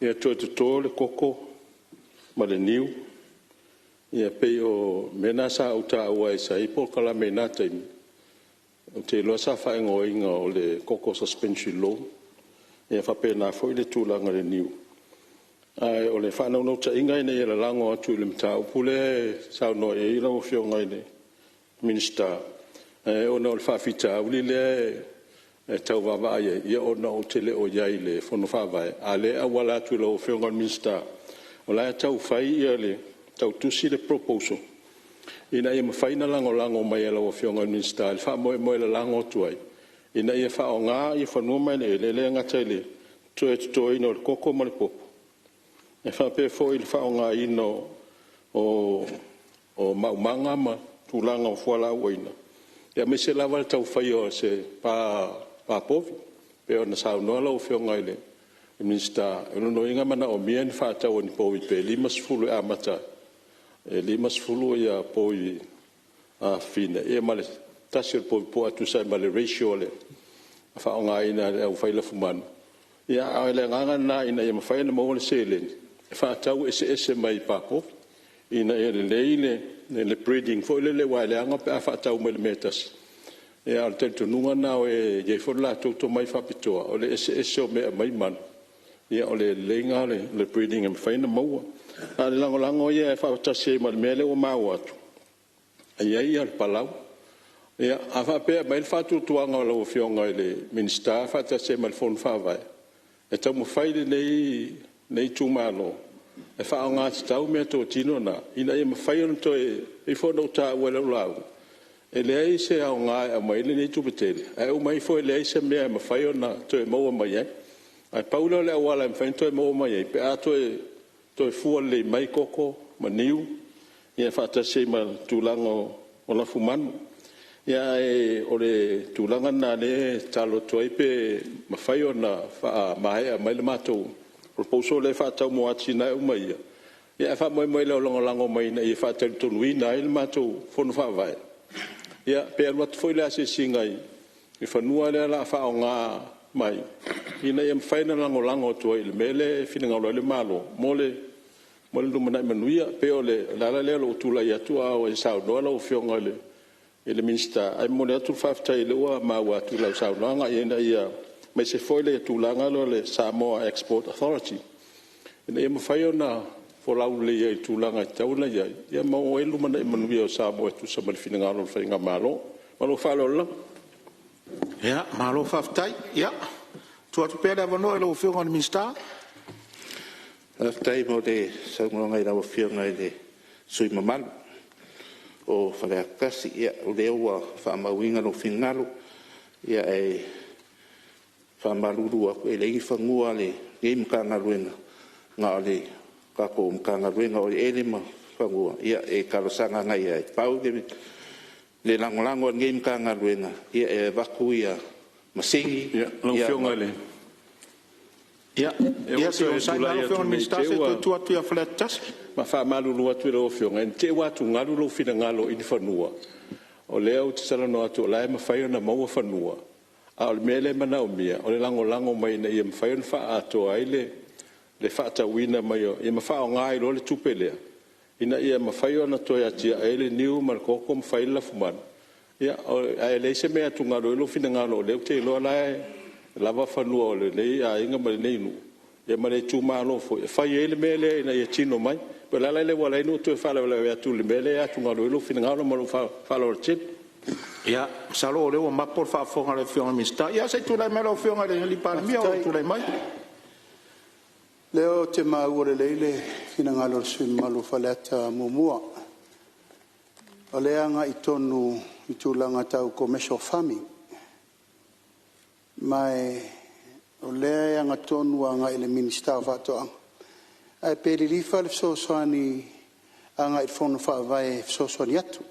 ia toe toto le koko ma le niu. Ia pei o mea na sa ou taua sa i ai polokalame i na taimi, ou te iloa sa faaigoaina o le Coco Suspension Loan. E faapena foi le tulaga i le niu. Ae o le faanaunautaiga ina ia lalago atu i le mataupu lea e saunoa i ai lau Afioga i le Minisita, ona o le faafitauli lea e tau vaavaai i ai, ona ou te le o i ai i le Fono Faavae, a o lea e auala atu i lau Afioga i le Minisita, o la e tau tau tusi le proposal ina ia mafai ona lagolago mai e lau Afioga i le Minisita i le faamoemoe e lalago atu ai, ina ia faaaoga fanua ma eleele, e le gata i le toe totoina o le koko ma le popo, E faapea foi i le faaaogaina o maumaga ma tulaga o fualaau aina, aemaise lava le tau faia o se pa povi pei ona saunoa lau Afioga i le Minisita. O lona uiga e manaomia le faatau o ni povi pe 50 e amata ai, e 50 povi fafine ma le tasi o le povi puaa e tusa ai ma le ratio e faaaogaina e le aufai lafumanu. A o le agaga lena ina ia mafai ona maua le seleni e faatau eseese mai ai pa povi ina ia lelei le breeding foi lele, aua e leaga pe a faatau mai i le mea e tasi. A o le talitonuga lena o e i ai foi lo latou tomai faapitoa, o le eseese o mea e aumai manu, o le lelei lena o le breeding e mafai ona maua. A o le lagolago ia e faatasi ai ma le mea lea ua maua atu e i ai le palau. Ia, a faapea e aumai le faatuatuaga o lau Afioga i le Minisita faatasi ai ma le Fono Faavae, e taumafai lenei itumalo e faaaoga tatau meatotino na ina ia mafai ona toe… E pei foi ona ou taua i lau lauga, e leai se aoga e aumai ai lenei tupe tele ae uma ifo e leai se mea e mafai ona toe maua mai ai. Ae pau lea o le auala e mafai ona toe maua mai ai, pe a toe fua lelei mai koko ma niu faatasi ai ma le tulaga o lafumanu. Ae o le tulaga lena o lea e tatalo atu ai pe mafai ona faamaea mai le matou proposal lea e faatatau mo atinae uma ia, ae faamoemoe i le lagolago mai ina ia faatalitonuina ai le matou Fono Faavae. Ia pe alu atu foi le asiasiga i fanua lea o le a faaaoga mai ina ia mafai ona lagolago atu ai i le mea lea e finagalo ai le Malo mo le lumanai manuia. E pei o le ala lea o lou tulai atu a o e saunoa lau Afioga i le Minisita, ae momoli atu le faafetai o lea ua maua atu i lau saunoaga, aemaise foi le tulaga lea o le Samoa Export Authority ina ia mafai ona folau lelei ai i le tulaga e tatau ona i ai, ia ma oo i ai le lumanai manuia o Samoa e tusa ma le finagalo o le faigamalo. Ma lou faaaloalo lava. Ia, malo faafetai. Ia, tuu atu pea le avanoa i lau Afioga i le Minisita. Faafetai mo le saunoaga i lau Afioga i le sui usufono mamalu o Faleata 1. Ia, o lea ua faamauina lou finagalo, ae faamalulu atu, e leai ni fanua a lenei Matagaluega, na o le tatou Matagaluega o Eleele ma Fanua e talosaga agai i ai. Pau le lagolago a lenei Matagaluega, e avatu masini… Lau Afioga i le… Ia se i onosai mai lau Afioga i le Minisita se i toe tuu atu ia Faleata 1. E faamalulu atu i lau Afioga, ne i te i ua atugalu lou finagalo i ni fanua, o lea ou te talanoa atu o la e mafai ona maua fanua, a o le mea lea e manaomia, o le lagolago mai ina ia mafai ona faaatoa ai le faatauina mai ma faaaoga ai loa le tupe lea ina ia mafai ona toe atiae ai le niu ma le koko ma fai ai le lafumanu. Ae leai se mea e atugalu ai lou finagalo, o lea ou te iloa o la e lava fanua o lenei aiga ma lenei nuu ia ma le itumalo foi e fai ai le mea lea ina ia tino mai. E pei o le ala lea ua ala ai ona ou toe faalavelave atu i le mea lea e atugalu ai lou finagalo. Ma lou faaaloalo tele. Ia, masalo o lea ua mapo le faafofoga a le Afioga i le Minisita. Ia se i tulai mai lau Afioga i le Palemia o lo o tulai mai. Faafetai. O lea ou te maua lelei le finagalo o le sui usufono mamalu o Faleata 1. O lea e agai tonu i tulaga tau commercial farming. Ma o lea e agatonu agai i le Minisita o Faatoaga, ae pe lilifa le fesoasoani agai i le Fono Faavae e fesoasoani atu.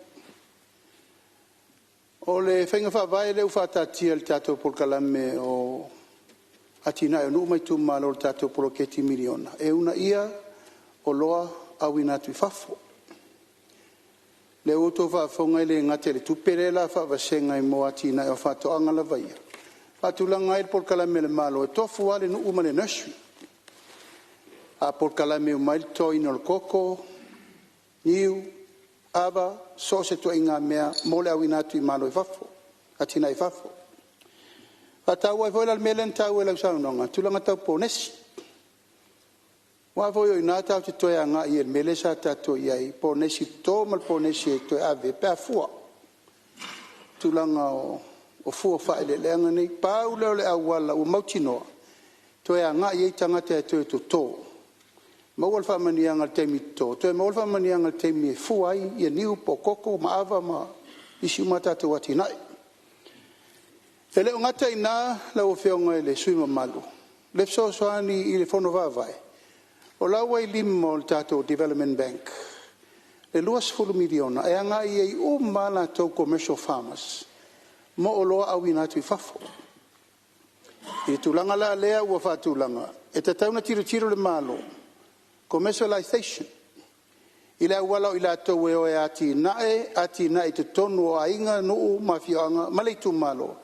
O le faiga faavae lea ua faataatia i le tatou polokalame o atinae o nuu ma itumalo i le tatou poloketi miliona, e uunaia oloa auina atu i fafo. O lea ua outou faafofoga e le gata i le tupe lea o le a faavasega mo atinae o faatoaga lava ia, e faatulaga ai le polokalame a le Malo, e tofu lava le nuu ma le nursery. A polokalame uma ai le totoina o le koko, niu, ava, so o se ituaiga mea mo le auina atu i malo i fafo, atinae i fafo. E faataua ai foi la le mea lea na taua i lau saunoaga, tulaga tau ponesi. Aua foi o i ina tatou te toe agai i le mea lea sa tatou i ai i ponesi toto ma le ponesi e toe ave pe a fua, tulaga o fua o faaeleeleaga nei. Pau lea o le auala ua mautinoa e toe agai ai tagata e toe toto, maua le faamanuiaga i le taimi toto, toe maua le faamanuiaga i le taimi e fua ai niu po o koko ma ava ma isi uma a tatou atinae. E le o gata i ina lau Afioga i le sui usufono mamalu le fesoasoani i le Fono Faavae, O la ua i lima o le tatou Development Bank le $20 miliona e agai ai uma lava latou commercial farmers mo oloa auina atu i fafo. I le tulaga la lea ua faatulaga, e tatau ona tilotilo le Malo, commercialization i le auala o i latou e o e atinae atinae i totonu o aiga, nuu ma afioaga ma le itumalo.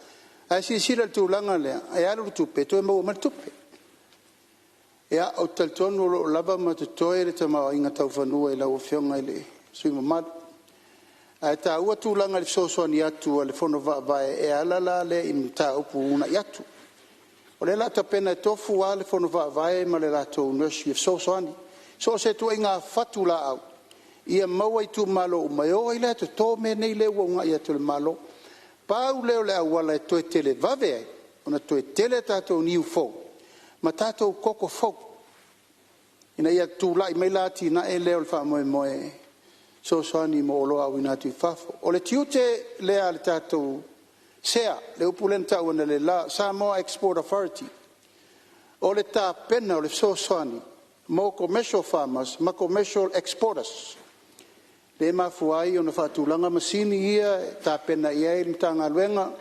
Ae silasila i le tulaga lea, e alu le tupe toe maua mai le tupe. Ia, ou te talitonu o lo o lava ma totoe le tamaoaiga tau fanua i lau Afioga i le sui usufono mamalu. Ae taua tulaga i le fesoasoani atu a le Fono Faavae e ala la lea i mataupu e uunai atu. O lea o le a tapena e tofu lava le Fono Faavae ma le latou Nursery e fesoasoani. So o se ituaiga fatu laau ia maua e itumalo uma e o ai la e toto mea nei lea ua uunai atu e le Malo. Pau lea o le auala e toe televave ai ona toe tele a tatou niu fou ma tatou koko fou ina ia tulai mai la atinae lea o le faamoemoe e fesoasoani mo oloa auina atu i fafo. O le tiute lea a le tatou SEA le upu lea na tau analeila Samoa Export Authority, o le tapena o le fesoasoani mo commercial farmers ma commercial exporters, lea e mafua ai ona faatulaga masini ia e tapena i ai le Matagaluega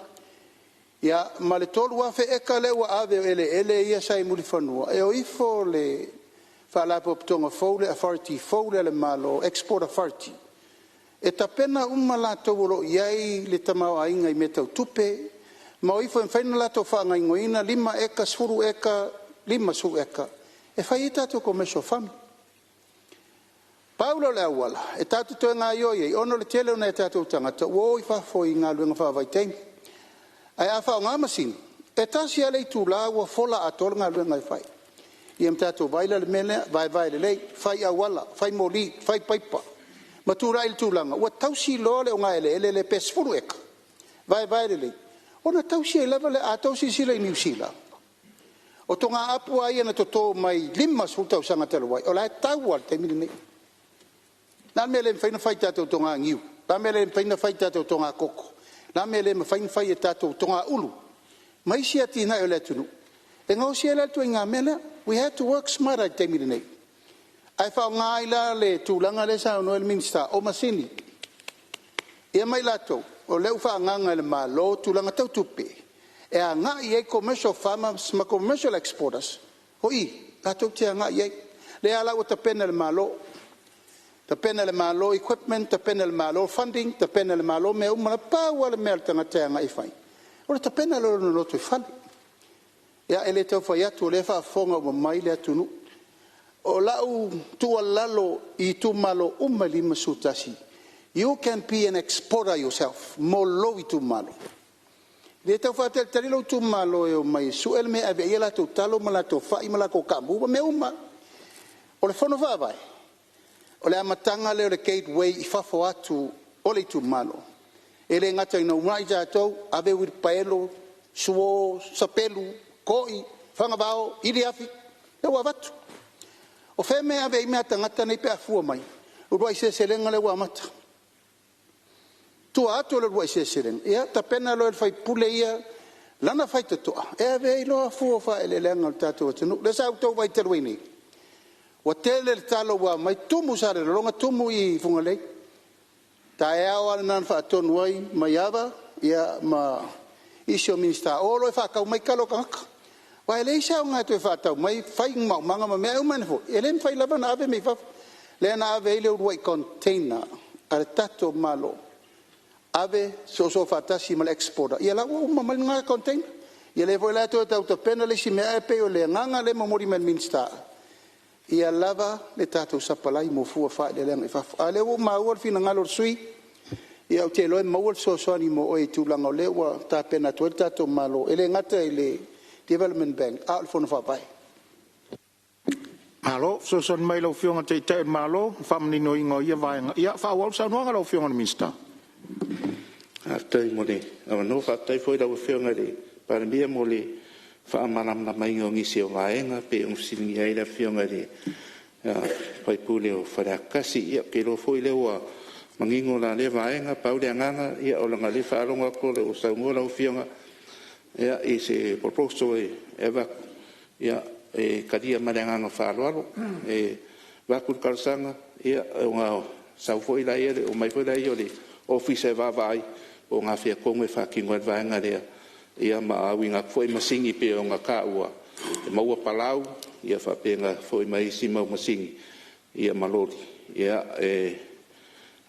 ma le 3,000 eka lea ua ave o eleele ia sa i Mulifanua, e o ifo le Faalapotopotoga fou lea le Authority fou lea a le Malo, Export Authority, e tapena uma latou o lo o i ai le tamaoaiga i mea tau tupe ma o ifo e mafai ona latou faagaoioiga 5 eka, 10 eka, 50 eka e fai ai tatou commercial farming. Pau lea o le auala e tatou te toe gaoioi ai ona o le tele o nai o tatou tagata ua o i fafo i galuega faavaitaimi. Ae a faaaoga masini, e tasi lava le itula ua fola atoa le galuega e fai. Ia ma tatou vaai la i le mea lea, vaevae lelei, fai auala, fai moli, fai paipa ma tulai i le tulaga ua tausi loa le ogaeleele lea pe 10 eka, vaevae lelei, ona tausi ai lava lea. A outou silasila i Niu Sila, o togaapu lava ia na toto mai le 50 tausaga talu ai, o la e tau lava i le taimi lenei. O le a le mea e le mafai ona fai i tatou toga niu? O le a le mea e le mafai ona fai i tatou toga koko? O le a le mea e le mafai ona fai i tatou toga ulu ma isi atinae o le atunuu e gaosi ai la le ituaiga mea lea. We have to work smarter i le taimi lenei, ae faaaoga ai la le tulaga lea e saunoa ai le Minisita, o masini ia ma i latou o lea ua faaagaaga e le Malo tulaga tau tupe e agai i ai commercial farmers ma commercial exporters. O i latou te agai i ai. O lea la ua tapena e le Malo, tapena e le Malo equipment, tapena e le Malo funding, tapena e le Malo mea uma lava. Pau lava le mea a le tagata e agai e fai, o le tapena loa o lona lotoifale. Ia, e le tau fai atu o lea e faafofoga uma mai le atunuu. O lau tuualalo i itumalo uma e 51, you can be an exporter yourself mo lou itumalo. E le tau faatalitali lou itumalo e omai e sue le mea e ave i ai a latou talo ma latou fai ma latou kaamu ma mea uma lava. O le fono faavae, o le amataga lea o le gateway i fafo atu o le itumalo. E le gata ina uunai tatou, ave uilipaelo, suo, sapelu, koi, fagavao, iliafi, lea ua avatu. O fea e ave ai mea a tagata nei pe a fua mai? Uluai Seleselega lea ua amata. O tua atu o le uluai seleselega, ia tapena loa e le sui usufono ia lana faitotoa e ave ai loa fua o faaeleeleaga a le tatou atunuu. Lea sa outou vaai talu ai nei, ua tele le talo ua aumai, tumu i Salelologa, tumu i Fugalei. O le taeao lava lena na faatonu ai Maiava ma nisi o Minisita, o loa e faatau mai talo a tagata. Aua e leai se aoga e toe faatau mai fai ni maumaga ma mea uma, e le mafai lava ona ave mea i fafo. Lea na ave ai le uluai container a le tatou Malo, ave soosoo faatasi ma le exporter, ia la ua uma mai lena container. Ia lea foi la e toe tau tapena le isi mea, ae pei o le agaga lea e momoli mai e le Minisita, ia lava le tatou sapalai mo fua o faaeleeleaga i fafo. A o lea ua ou maua le finagalo o le sui usufono, ia ou te iloa e maua le fesoasoani mo oe i le tulaga o lea ua tapena atu ai le tatou Malo, e le gata i le Development Bank a o le Fono Faavae. Malo fesoasoani mai i lau Afioga i le Taitai o le Malo i le faamaninoina o ia vaega. Ia faaauau le saunoaga a lau Afioga i le Minisita. Faafetai mo le avanoa. Faafetai foi i lau Afioga i le Palemia mo le faamalamalamaina o nisi o vaega pei ona fesiligia ai le Afioga i le sui usufono o Faleata 1. Ia ou te iloa foi o lea ua manino la lea vaega. Pau le agaga, ona o lea e faalogo atu o lo o saunoa lau Afioga i se proposal e avatu, e talia ma le agaga faaaloalo. E avatu le talosaga, ona sau foi lea, omai foi lea o le Ofisa e vaavaai po o gafea tonu e faatino ai le vaega lea, ia ma auina atu foi masini e pei ona taua, e maua palau faapena foi ma isi mau masini ma loli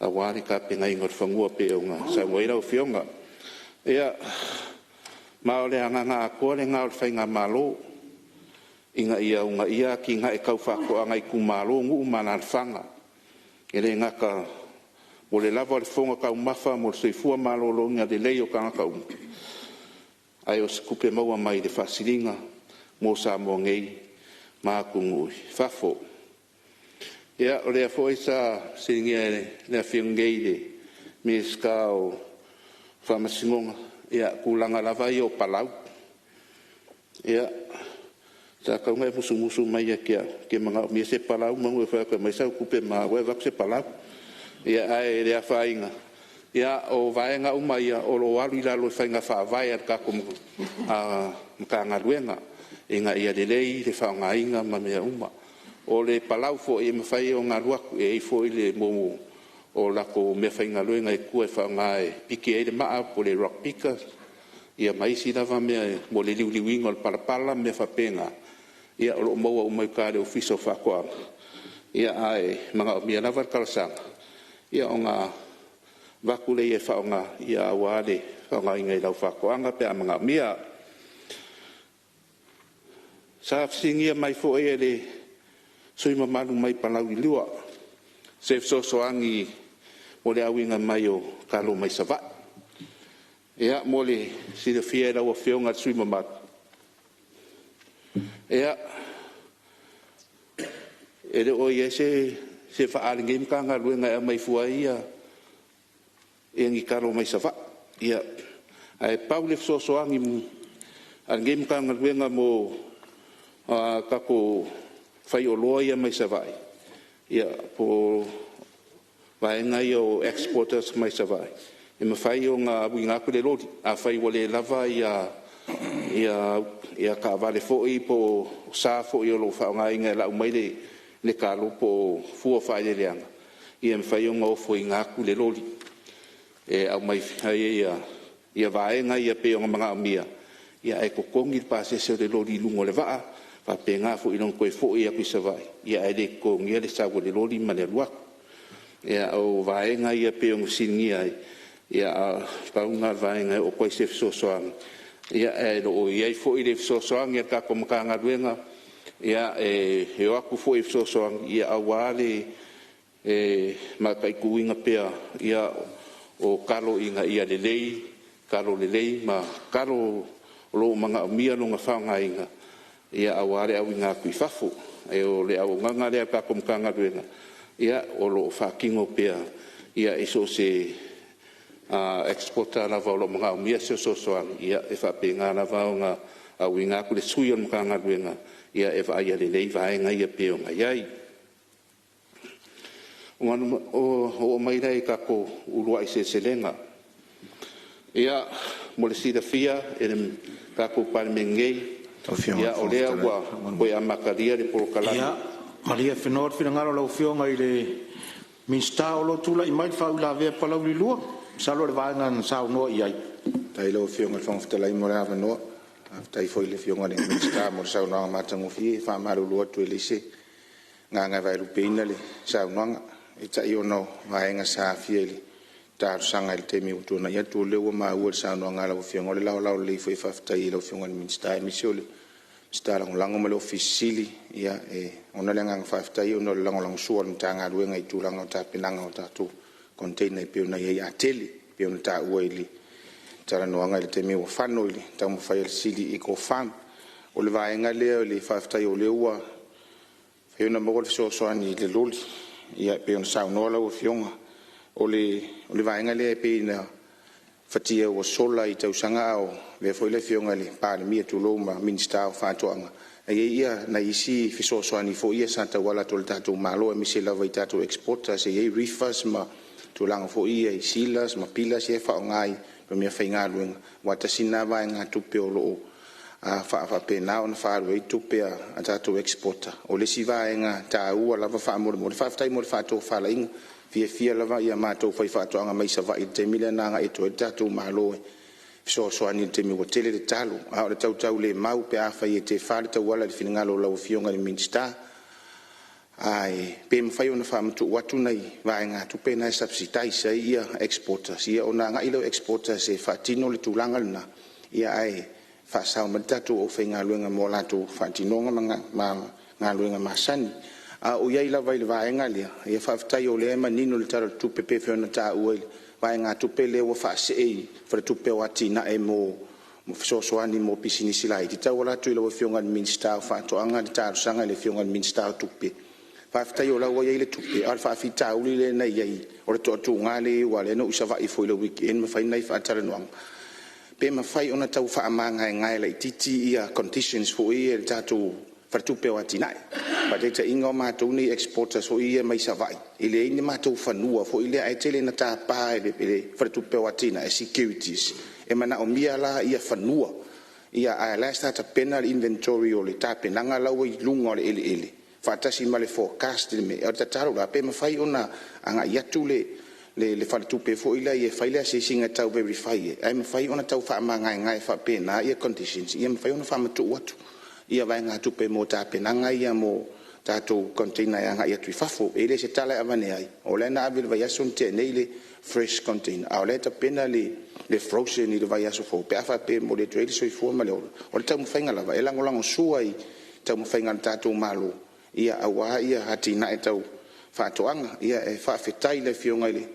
aua le tapenaina o le fanua e pei ona saunoa i ai lau Afioga. Ia, ma o le agaga atoa lena o le faigamalo, ina ia uunaia atinae tau faatoaga i itumalo, nuu ma alaalafaga. E le gata mo le lava o le fofoga taumafa mo le soifua maloloina lelei o tagata uma, ae o se tupe maua mai le faasiliga mo Samoa nei ma atunuu i fafo. Ia, o lea foi sa fesiligia e le Afioga nei i le Minisita o Faamasinoga tulaga lava ia o palau. Ia, sa tatau ona e musumusu mai ia te au e te manaomia se palau semeamanu e fai atu e aumai sau tupe ma au ae avatu se palau. Ia ae le afaina, o vaega uma ia o lo o alu i lalo o faiga faavae a le tatou Matagaluega ina ia lelei le faaaogaina ma mea uma. O le palau foi e mafai ona alu atu, e i ai foi le mea o latou meafaigaluega i tua e faaaoga e piki ai le maa po o le rock picker, ia ma isi lava mea mo le liuliuina o le palapala ma mea faapena. Ia o lo o maua uma i uta i le Ofisa o Faatoaga, ae manaomia lava le talosaga ona avatu lea e faaaoga aua le faaaogaina i lau faatoaga pe a manaomia. Sa fesiligia mai foi e le sui usufono mamalu mai Palauli 2 se fesoasoani mo le auina mai o talo mai Savaii. Ia, mo le silafia e lau Afioga i le sui usufono mamalu, ia, e le o i ai se vaa a lenei Matagaluega e aumai fua ai ni talo mai Savaii. Ia, ae pau le fesoasoani a lenei Matagaluega mo tatou faioloa ia mai Savaii, ia po o vaega ia o exporters mai Savaii, e mafai ona auina atu le loli afai ua le lava taavale foi po o sa foi o lo o faaaogaina e lau mai le talo po o fua o faaeleeleaga, ia e mafai ona ofoina atu le loli e aumai ai vaega ia pei ona manaomia, ae totogi le pasese o le loli i luga o le vaa, faapena foi i lona toe foi atu i Savaii, ae le totogia le sau o le loli ma le alu atu. Ia, o vaega ia pei ona fesiligia ai, ae pau lena o le vaega e oo atu ai se fesoasoani. Ae o lo o i ai foi le fesoasoani a le tatou Matagaluega e o atu foi e fesoasoani aua le mataituina pea o talo ina ia lelei, talo lelei ma talo o lo o manaomia lona faaaogaina aua le auina atu i fafo. O le auaunaga lea a le tatou Matagaluega o lo o faatino pea i so o se exporter lava o lo o manaomia se fesoasoani. E faapena lava ona auina atu le sui o le Matagaluega e vaaia lelei vaega ia e pei ona i ai. Ona oo mai lea i tatou Uluai Seleselega. Ia, mo le silafia e le tatou Palemene nei, Lau Afioga i le o lea Fofoga ua Fetalai... toe amatalia le polokalame. Ia, malie Fenoa le finagalo o lau Afioga i le Minisita o lo o tulai mai le faauilavea a Palauli 2. Masalo o le vaega na saunoa i ai. Faafetai i lau Afioga i le Fofoga Fetalai mo le avanoa. Faafetai foi i le Afioga i le Minisita mo le saunoaga matagofie. E faamalulu atu e leai se agaga e vaelupeina le saunoaga, peitai ona o vaega sa aafia i le talosaga i le taimi ua tuanai atu. O lea ua maua i le saunoaga a lau Afioga, o le laolao lelei foi e faafetai ai i lau Afioga i le Minisita aemaise o le Minisita Lagolago ma le Ofisa Sili. Ia e lagona le agaga faafetai ona o le lagolagosua a le Matagaluega i tulaga o tapenaga o tatou container e pei ona i ai i Atele, e pei ona taua i le talanoaga i le taimi ua fano i le taumafai a le Sili i Ego Farm. O le vaega lea o le faafetai o lea ua mafai ona maua le fesoasoani i le loli e pei ona saunoa lau Afioga. O le vaega lea pei na fatia ua sola i tausaga a o avea foi le Afioga i le Palemia, tulou, ma Minisita o Faatoaga, e i ai nai isi fesoasoani foi ia sa tauala atu i le tatou Malo aemaise lava i tatou exporters e i ai reefers ma tulaga foi ia i sealers ma pillars ia e faaaoga i meafaigaluega, aua tasi lena vaegatupe o lo o faapena ona faaalu ai tupe a tatou exporter. O le isi vaega taua lava faamolemole. Faafetai mo le faatofalaiga. E fiafia lava matou faifaatoaga mai Savaii i le taimi lea na agai atu ai le tatou Malo e fesoasoani i le taimi ua tele le talo. A o le tautaulemau pe afai e tefa le tauala i le finagalo o lau Afioga i le Minisita, ae pe mafai ona faamatuu atu nai vaegatupe na e subsidize ai exporters ona agai lea o exporters e faatino le tulaga lena, ae faasao mai le tatou aufaigaluega mo a latou faatinoga ma galuega masani. A o ou i ai lava i le vaega lea, ia faafetai o lea e manino i le Tala o le Tupe e pei foi ona taua i le vaegatupe lea ua faasee i le Faletupe o Atinae mo fesoasoani mo pisinisi laiti, e tauala atu i lau Afioga i le Minisita o Faatoaga le talosaga i le Afioga i le Minisita o Tupe. Faafetai o la e ua i ai le tupe, a o le faafitauli lea na i ai, o le toatuga lea e i ai aua o lea na ou i Savaii foi i le weekend ma fai nai faatalanoaga, pe mafai ona tau faamagaegae laitiiti ia conditions foi ia i le tatou Faletupe o Atinae. Faataitaiga o matou nei exporters foi ia mai Savaii, e leai ni matou fanua foi lea, ae tele ina tapa e le Faletupe o Atinae securities, e manaomia la fanua, a o la e sa tapena le inventory o le tapenaga la ua i luga o le eleele faatasi ma le forecast i le mea. O le tatalo la, pe mafai ona agai atu le faletupe foi lea e fai le asiasiga e tau verify ai, ae mafai ona tau faamagaegae faapena conditions ina ia mafai ona faamatuu atu ia vaegatupe mo tapenaga ia mo tatou container e agai atu i fafo. E le o se tala e avane ai, o lea na ave i le vaiaso na tea nei le fresh container, a o la e tapena le frozen i le vaiaso fou pe a faapea e momoli atu ai le soifua ma le ola. O le taumafaiga lava e lagolagosua i taumafaiga a le tatou Malo aua atinae tau faatoaga. E faafetai i le Afioga i le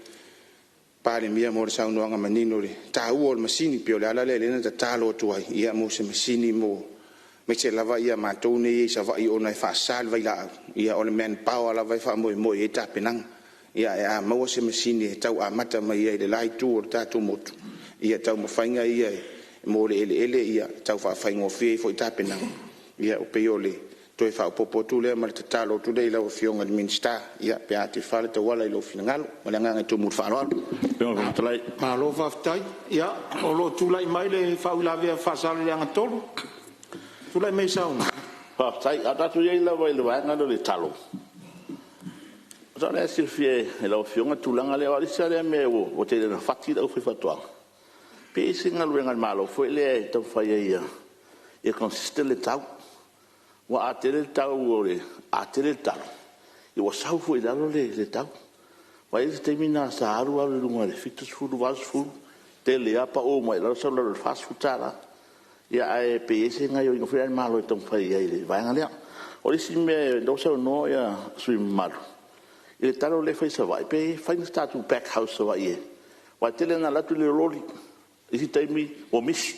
Palemia mo le saunoaga manino i le taua o le masini. E pei o le ala lea o lea na tatalo atu ai mo se masini aemaise lava matou nei e i Savaii ona e faasa le vailaau, ia o le manpower lava e faamoemoe i ai tapenaga. Ae a maua se masini e tau amata mai ai i le la itu o le tatou motu ia taumafaiga ia mo le eleele e tau faafaigofie ai foi tapenaga. Ia e pei o le toe faaopoopo atu lea ma le tatalo atu lea i lau Afioga i le Minisita pe a tefa le tauala i lou finagalo. Ma le agaga e tumu i le faaaloalo. Malo faafetai. Ia, o lo o tulai mai le faauilavea a Faasaleleaga 3. Tulai mai e saunoa. Faafetai. A o tatou i ai lava i le vaega lea o le talo, masalo o la e silafia e lau Afioga le tulaga lea, aua o le isi lava lea mea ua tele ina fati le aufaifaatoaga, pe i ai se galuega a le Malo foi lea e taumafai ai ia consistent le tau. Aua a tele le talo, ua sau foi i lalo le tau. Aua e i ai le taimi lena sa alu alu i luga i le $70, $80, tele lava pau mai i lalo sau i lalo i le $40. Ia ae pe i ai se gaoioiga foi lea a le Malo e taumafai ai i le vaega lea. O le isi mea o lea ua saunoa sui usufono mamalu i le talo lea e fai i Savaii, pe fai ni tatou pack house i Savaii aua e tele ina alu atu le loli, isi taimi ua misi,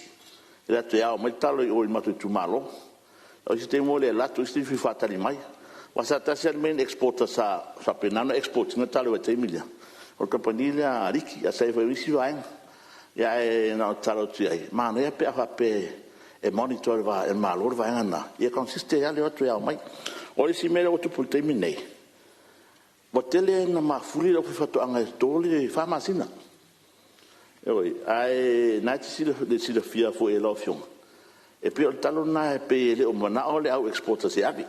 e alu atu e ao mai le talo i o i le matou itumalo. O isi taimi ua le alu atu, o isi taimi ua fia faatali mai. Aua sa tasi lava le main exporter sa faapena ona export ina talo i le vaitaimi lea, o le kamupani lea a Aliki, ae sa i ai foi ma isi vaega. Ia ae na ona tatalo atu i ai, manaia pe a faapea e monitor e le Malo le vaega lena, ia consistent lava le o atu e ao mai. O le isi mea lea ua tupu i le taimi lenei, ua tele ina mafuli le aufaifaatoaga e toto le 4 masina. Ioe. Ae o lena e te silafia foi e lau Afioga, e pei o le talo lena e pei e le o manao le au exporters e ave.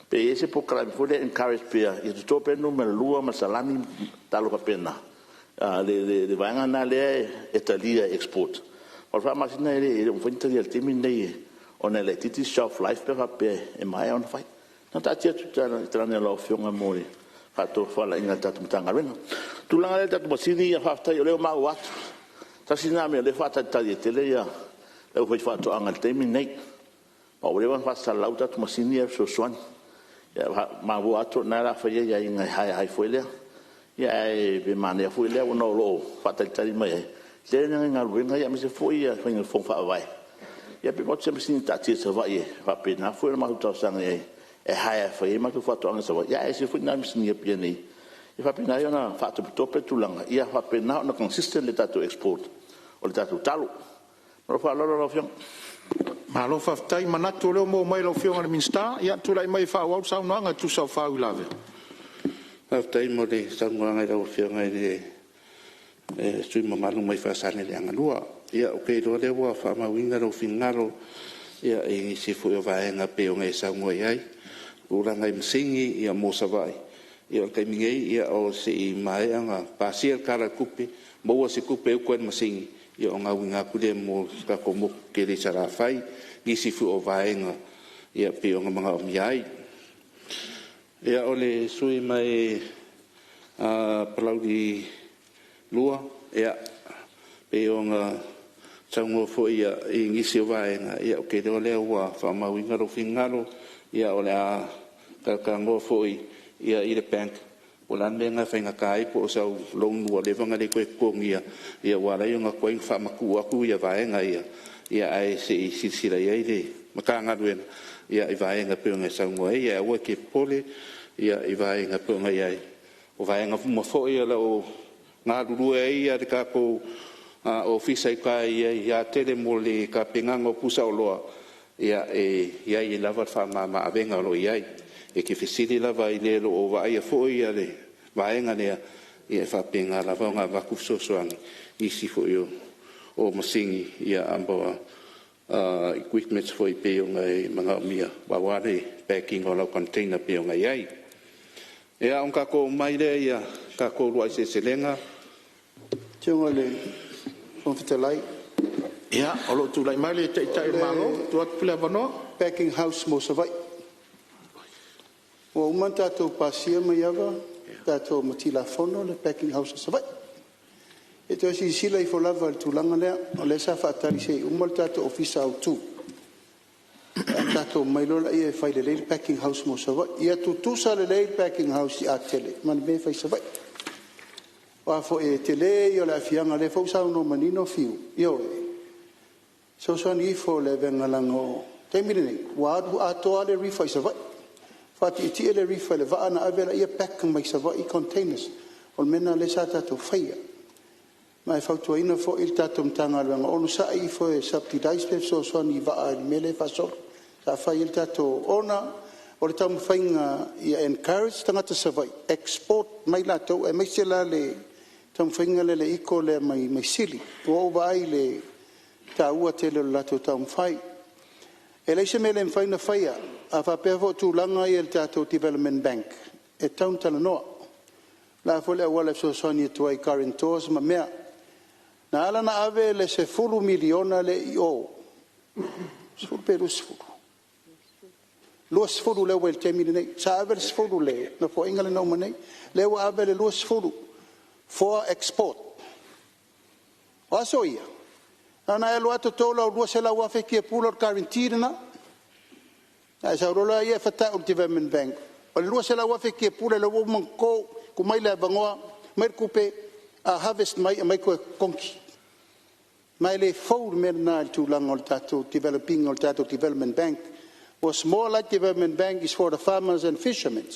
Pe i ai se polokalame foi lea e encourage pea ia toto pea le numera 2 ma le salami ma talo faapena, le vaega lena lea e talia e export. O le 4 masina e le o mafai ona talia i le taimi lenei ona e laitiiti le shelf life pe a faapea e maea ona fai. Ia taatia atu i talaane o lau Afioga mo le faatofalaiga a le tatou Matagaluega. O le tulaga lea i tatou masini, faafetai o lea ua maua atu, tasi lena mea o lea e faatalitali ai tele le aufaifaatoaga i le taimi lenei, aua ua leva ona faasalalau tatou masini ia fesoasoani. Ua maua atu o lena o le a fai aiaiga e hire ai foi lea, ae pe manaia foi lea ona o lo o faatalitali mai ai, e tele nai galuega aemaise foi le faiga o fono faavae. Ia pe maua atu se masini e taatia i Savaii e faapena foi ona matou talosaga i ai e hire e fai ai matou faatoaga i Savaii, ae ese foi la masini i Apia nei, e faapena ai ona faatopetope le tulaga ia faapena ona consistent le tatou export o le tatou talo. Ma lou faaaloalo lau Afioga. Malo faafetai. E manatu o lea ua maua mai e lau Afioga i le Minisita. Ia, tulai mai e faaauau le saunoaga e tusa o faauilavea. Faafetai mo le saunoaga i lau Afioga i le sui usufono mamalu mai Faasaleleaga 2. Ia, ou te iloa o lea ua faamauina lou finagalo i nisi foi o vaega e pei ona e saunoa i ai, tulaga i masini mo Savaii. Ia o le taimi nei se i maea ona pasia le Tala o le Tupe, maua se tupe e utu ai i le masini, ia ona auina atu lea mo le tatou motu tele i Salafai, nisi foi o vaega e pei ona manaomia ai. Ia o le sui usufono mai Palauli 2, e pei ona saunoa foi i nisi o vaega, ia ou te iloa o lea ua faamauina lou finagalo, o le a talatalanoa foi i le bank po o le a le mea lena e faigata ai, po o sau loan ua leva ona le toe totogiina ua ala ai ona tuai ona faamatuu atu vaega ia, ae se i silasila i ai le Matagaluega i vaega e pei ona e saunoa ai. Ae aua e te popole i vaega e pei ona i ai, o vaega uma foi o lo o galulue ai le tatou Ofisa i uta i Atele mo le tapenaga o pusaoloa, e i ai lava le faamama-avega o lo o i ai. E te fesili lava i le o lo o vaaia foi le vaega lea, ia e faapena lava ona avatu fesoasoani i nisi foi o masini ma equipments foi pei ona e manaomia aua le pack ina o lau container e pei ona i ai. Ia, ona tatou oo mai lea i a tatou uluai seleselega. Lau Afioga i le Fofoga Fetalai… Ia, o lo o tulai mai le Taitai o le Malo e tuu atu le avanoa. Packing house mo Savaii. Ua uma ona tatou pasia Maiava tatou ma Tilafono le packing house a Savaii. Se i toe silasila ifo lava i le tulaga lea, o lea sa faatali se i uma le tatou ofisa autu ona tatou omai loa lea e fai lelei le packing house mo Savaii. Ia tutusa lelei le packing house i Atele ma le mea e fai i Savaii. Aua foi o le tele ia o le aafiaga, o lea foi ua saunoa manino Fiu, ioe, fesoasoani ifo i le avega leaga o le taimi lenei ua alu atoa lava le rifa i Savaii, faatietie le rifa i le vaa ona ave lea pack mai Savaii i containers. O le mea lena o lea sa tatou faia. Ma e fautuaina foi le tatou Matagaluega, onosai ifo e subsidize pe fesoasoani i vaa i le mea lea e faasolo. Sa fai ai le tatou… ona o le taumafaiga ia encourage tagata Savaii, export mai latou aemaise la le taumafaiga lea le iko lea mai Sili. Ua ou vaai i le taua tele o le latou taumafai. E leai se mea e le mafai ona faia. A faapea foi o tulaga ia i le tatou development bank, e tatau ona talanoa. O le a foi le auala e fesoasoani atu ai i guarantors ma mea. Na ala ona ave le $10 miliona lea i o, 10 pe 20? 20 lea ua i ai i le taimi lenei. Sa ave le 10 i le Nofoaiga lea na uma nei, lea ua ave le 20 for export. O aso ia, na ona e alu lava toto lau $200,000 kiapula o le guarantee lena. Ona e sau loa lea fata'u i le Development Bank, o le $200,000 kiapula lea ua uma ona toto, tuu mai le avanoa, aumai le tupe, a harvest mai aumai toe totogi. Ma e le fou le mea lena i le tulaga o le tatou develop ina o le tatou development bank. Was more like development bank is for the farmers and fishermen.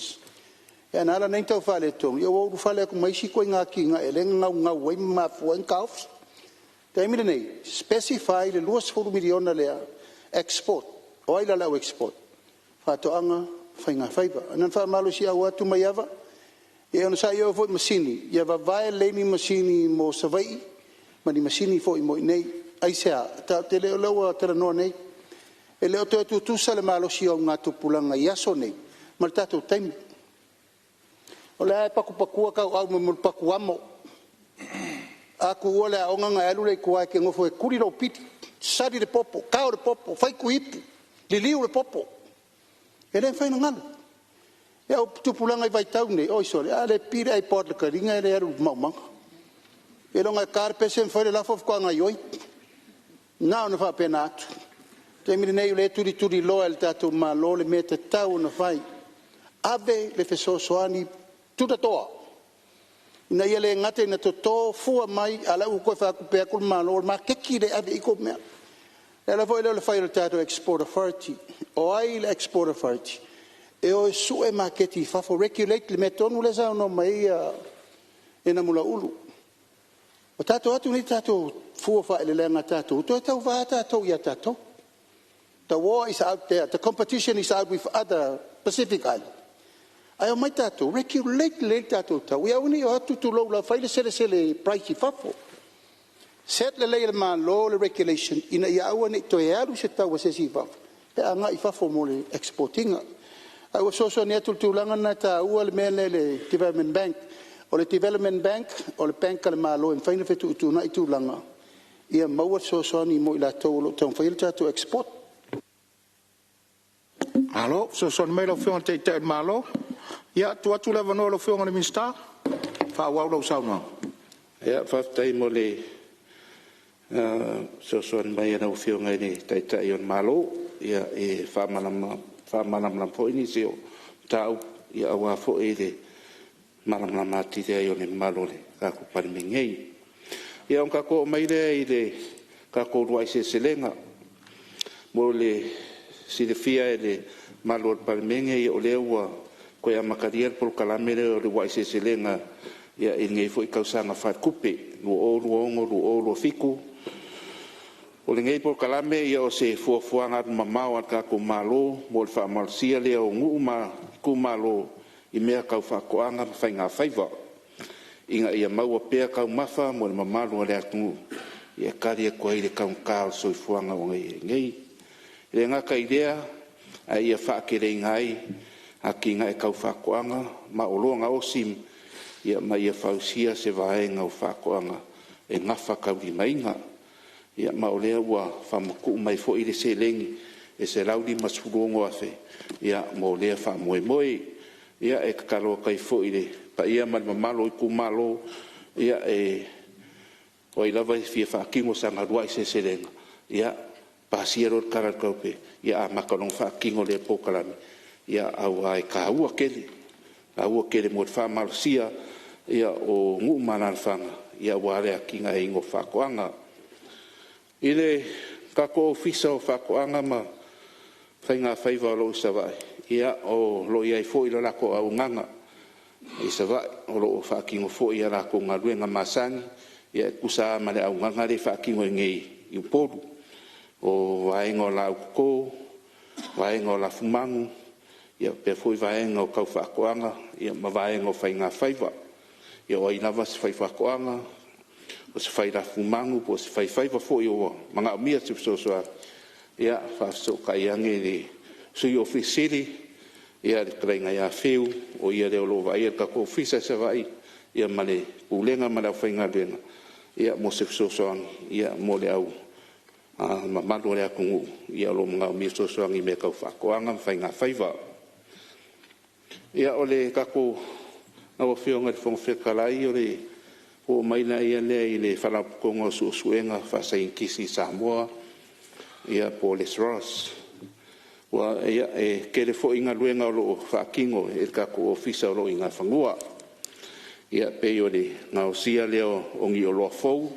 Ia na ala ona tau faaletonu, ia ua ulufale atu ma isi ituaiga atinae lea na naunau ai ma mafua ai ona taofi. O le taimi lenei, specify le $20 miliona lea, export. O ai la le au export? Faatoaga, Faigafaiva. Na ona faamalosiau atu Maiava, ia e onosai e oo foi i masini, ia vavae lelei ni masini mo Savaii ma ni masini foi mo i inei. Aisea? O lea ua talanoa nei, e le o toe tutusa le malosi o augatupulaga i aso nei ma le tatou taimi. O lea lava e patupatua tauau i mea o le patu amo. A tuua le aoga ona e alu lea i tua e te nofo e tuli lou pili, sali le popo, tao le popo, fai tuiipu, liliu le popo. E le mafai ona galo. Le tupulaga i vaitau nei, oi sole, a le pipii le iPod i le taliga e le alu i le maumaga. Seiloga e ta le pese ma fai le lafo faatoa gaoioi. Na ona faapena atu. O le taimi lenei o lea e tulituliloa e le tatou Malo le mea e tatau ona fai, ave le fesoasoani tulatoa ina ia le gata ina toto fua mai, a o la e ua toe faatupe atu le Malo, o le maketi lea e ave i ai tou mea. O le ala foi lea o le fai o le tatou Export Authority. O ai le Export Authority? E o e sue maketi i fafo, regulate le mea tonu lea e saunoa mai ai Namulauulu. Ua tatou o atu nei tatou fua o faaeleeleaga a tatou, toe tauva lava tatou ia tatou. The war is out there, the competition is out with other Pacific Island, ae omai tatou regulate lelei le tatou tau ia aua ne i o atu, tulou lava, fai le selesele price i fafo. Set lelei e le Malo le regulation ina ia aua ne i toe alu se tau a se isi i fafo pe a agai i fafo mo le export ina. Ae ua fesoasoani atu i le tulaga lena e taua le mea lea i le Development Bank. O le Development Bank o le Bank a le Malo e mafai ona fetuutuunai tulaga ia maua le fesoasoani mo i latou o lo o taumafaia le tatou export. Malo fesoasoani mai lau Afioga i le Taitai o le Malo. Ia, tuu atu le avanoa i lau Afioga i le Minisita e faaauau lau saunoaga. Ia, faafetai mo le fesoasoani mai a lau Afioga i le Taitai o le Malo e faamalamalama foi nisi o mataupu aua foi le malamalama atili ai o le mamalu o le tatou Palemene nei. Ia, ona tatou oo mai lea i le tatou Uluai Seleselega. Mo le silafia e le mamalu o le Palemene, o lea ua toe amatalia le polokalame lea o le Uluai Seleselega i lenei foi tausaga faaletupe 2026/2027. O lenei polokalame, o se fuafuaga alumamao a le tatou Malo mo le faamalosia lea o nuu ma itumalo i mea tau faatoaga ma faigafaiva, ina ia maua pea taumafa mo le mamalu o le atunuu e tali atu ai i le taugata o le soifuaga ua i ai nei. E le gata i lea, a ia faateleina ai atinae tau faatoaga ma oloa gaosi, ma ia fausia se vaega o faatoaga e gafataulimaina. Ma o lea ua faamatuu mai foi le seleni e $156,000 mo lea faamoemoe. Ia, e tatalo atu ai foi i le paia ma le mamalu o itumalo, o ai lava e fia faatino sana uluai seleselega, ia pasia loa le Tala o le Tupe, amata loa ona faatino lea polokalame, aua e taua tele, taua tele mo le faamalosia o nuu ma alaalafaga aua le atinaeina o faatoaga. I le tatou Ofisa o Faatoaga ma Faigafaiva o lo o i Savaii, o lo o i ai foi le latou auaunaga i Savaii, o lo o faatino foi a latou galuega masani e tusa lava ma le auaunaga lea e faatino i inei i Upolu. O vaega o laau toto, vaega o lafumanu, faapea foi vaega tau faatoaga ma vaega o faigafaiva. Ia o ai lava se faifaatoaga, o se fai lafumanu po o se faifaiva foi ua manaomia se fesoasoani, ia faafesootai ane i le Sui Ofisa Sili, le fetalaiga ia Fiu, o ia lea o lo o vaaia le tatou ofisa i Savaii, ia ma le pulega ma le aufaigaluega mo se fesoasoani mo le mamalu o le atunuu o lo o manaomia fesoasoani i mea tau faatoaga ma faigafaiva. Ia, o le tatou… Lau Afioga i le Fofoga Fetalai, ona ou oo mai lea i le Faalapotopotoga o Suesuega Faasaienitisi i Samoa po o le SROS. E tele foi galuega o lo o faatino e le tatou ofisa o lo o i Nafanua, e pei o le gaosia lea o ni oloa fou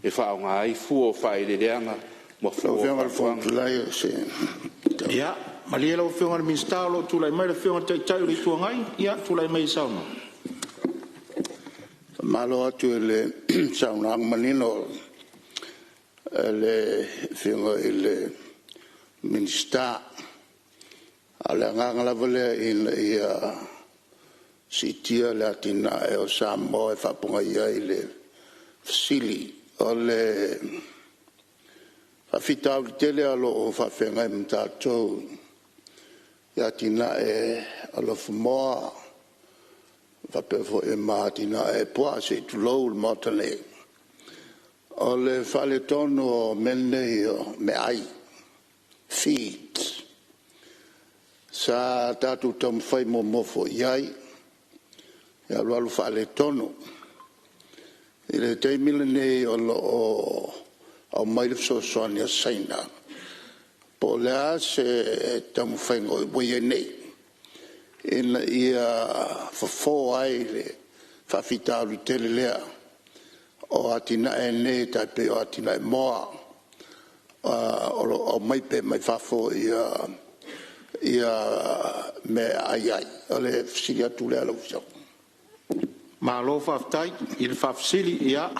e faaaoga ai fua o faaeleeleaga ma fua Lau o Afioga i le Fofoga faatoaga. Fetalai o se… Ia, malie lau Afioga i le Minisita o lo o tulai mai le Afioga i le Taitai o le Itu Agai. Ia, tulai maia e saunoa. Faamalo atu i le saunoaga manino a le Afioga i le Minisita. A o le agaga lava lea ina ia siitia le atinae o Samoa e faapogai ai le fesili. O le faafitauli tele o lo o faafeagai ma tatou i atinae o lafumoā faapea foi ma atinae puaa se i tulou le Maota nei, o le faaletonu o mea nei o meaai, feeds. Sa tatou taumafai muamua foi i ai, ae alualu faaletonu. I le taimi lenei o lo o aumai le fesoasoani a Saina, po o le a se taumafaiga ua i ai nei ina ia fofo ai le faafitauli tele lea o atinae nei e tai pei o atinae moa, o lo o aumai pea mai fafo mea e aai ai. O le fesili atu lea lau Afioga. Malo faafetai i le faafesili. Ia,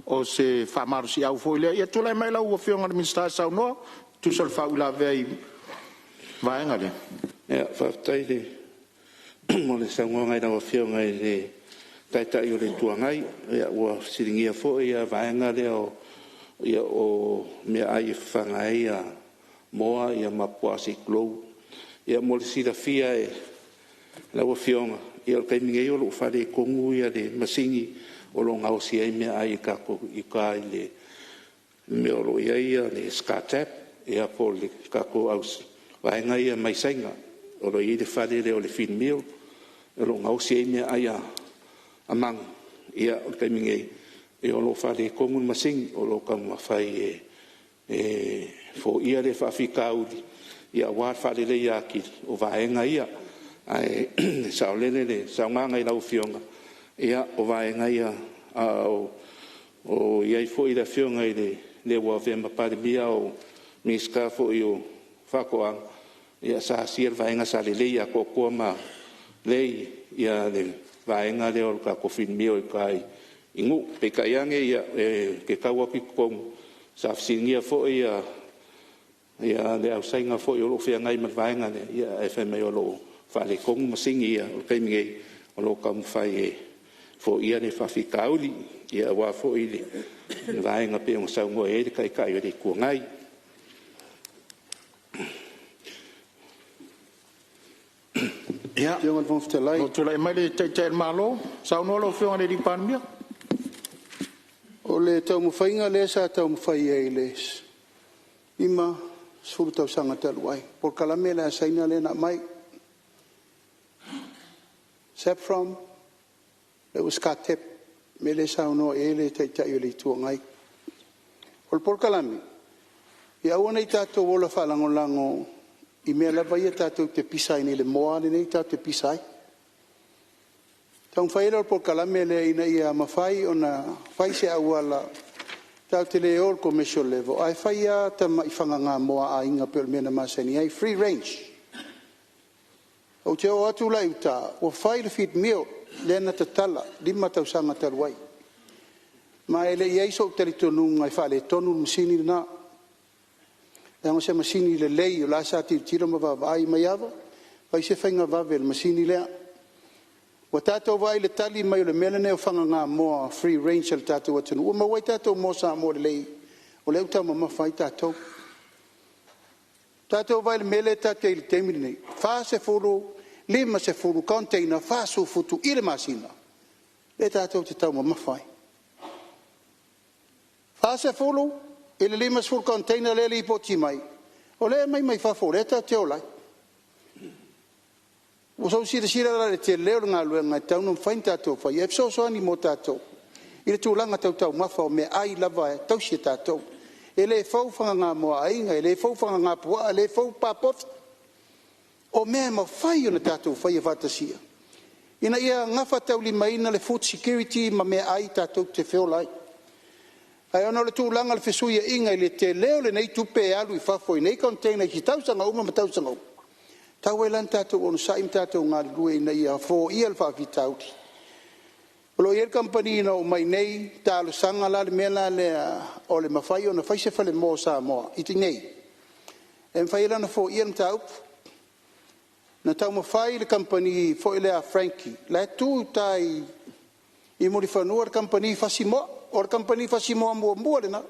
o se faamalosiau foi lea. Ia tulai mai lau Afioga i le Minisita e saunoa e tusa o le faauilavea i le vaega lea. Faafetai mo le saunoaga i lau Afioga i le Taitai o le Itu Agai. Ua fesiligia foi le vaega lea o Ia, o meaai e fafaga ai moa ma puaa sei tulou. Ia, mo le silafia e lau Afioga, ia o le taimi nei o lo o faaletonu le masini o lo o gaosia ai meaai a tatou i uta i le mea o lo o i ai le SCADAP po o le tatou vaega ia mai Saina o lo o i ai le fale lea o le feed meal o lo o gaosi ai meaai a manu. Ia, o le taimi nei o lo o faaletonu le masini, o lo o taumafai e foia lea faafitauli aua le faaleleia atili o vaega ia. Ae saolele le saunoaga i lau Afioga, ia o vaega ia, a o i ai foi le Afioga i le ua avea ma Palemia a o Minisita foi o Faatoaga, sa asia le vaega sa lelei atoatoa ma lelei le vaega lea o le tatou feed meal i uta i Nuu. Peitai ane ou te tau atu i totonu, sa fesiligia foi le au Saina foi o lo o feagai ma le vaega lea, ae fai mai o lo o faaletonu masini ia i le taimi nei, o lo o taumafai e foia lea faafitauli aua foi le vaega pei ona saunoa i ai le Taitai o le Itu Agai. Ia, tulai mai le Taitai o le Malo, saunoa lau Afioga i le Palemia. O le taumafaiga lea sa taumafai ai i le 50 tausaga talu ai, polokalame la a Saina lea na aumai, SAFPROM, lea ua SCADAP, le mea lea e saunoa i ai le Taitai o le Itu Agai. O le polokalame, ia aua ne i tatou ola faalagolago i mea lava ia tatou te pisa ai nei i le moa lenei tatou te pisa ai. Ona taumafai ai lea o le polokalame lea ina ia mafai ona fai se auala tatou te le o i le commercial level, ae fai lava tamai fagaga moa a aiga pei o le mea na masani ai, free range. Ou te oo atu la i uta ua fai le feed meal lea na tatala 5 tausaga talu ai, ma e le i i ai sou talitonuga e faaletonu le masini lena, leaga o se masini lelei o la e sa tilotilo ma vaavaai. Maiava, fai se faiga vave i le masini lea. Ua tatou vaai i le tali mai o le mea lenei o fagaga moa free range a le tatou atunuu, ua maua ai tatou moa Samoa lelei o lea ua taumamafa ai tatou. Tatou vaai i le mea lea tatou te i ai i le taimi lenei, 40, 50 container 40 futu i le masina lea tatou te taumamafa ai. E 40 i le 50 container lea e lipoti mai, o lea e aumai mai fafo o lea tatou te ola ai. Ua outou silasila la i le tele o le galuega e tatau ona mafai ona tatou faia e fesoasoani mo tatou i le tulaga tau taumafa o meaai lava e tausi e tatou. E le fou fagaga moa a aiga, e le fou fagaga puaa, e le fou pa povi. O mea e mafai ona tatou faia faatasia ina ia gafataulimaina le food security ma meaai tatou te feola ai. Ae ona o le tulaga o le fesuiaiga i le tele o lenei tupe e alu i fafo i nei container i tausaga uma ma tausaga uma, e tatau ai la ona tatou onosai ma tatou galulue ina ia foia le faafitauli. O lo o i ai le kamupani na oo mai i inei talosaga la le mea lea o le mafai ona fai se falemoa o Samoa i inei e mafai ai la ona foia le mataupu. Na taumafai le kamupani foi lea a Frankie la e tu i uta i Mulifanua le kamupani fasimoa. O le kamupani fasimoa muamua lena.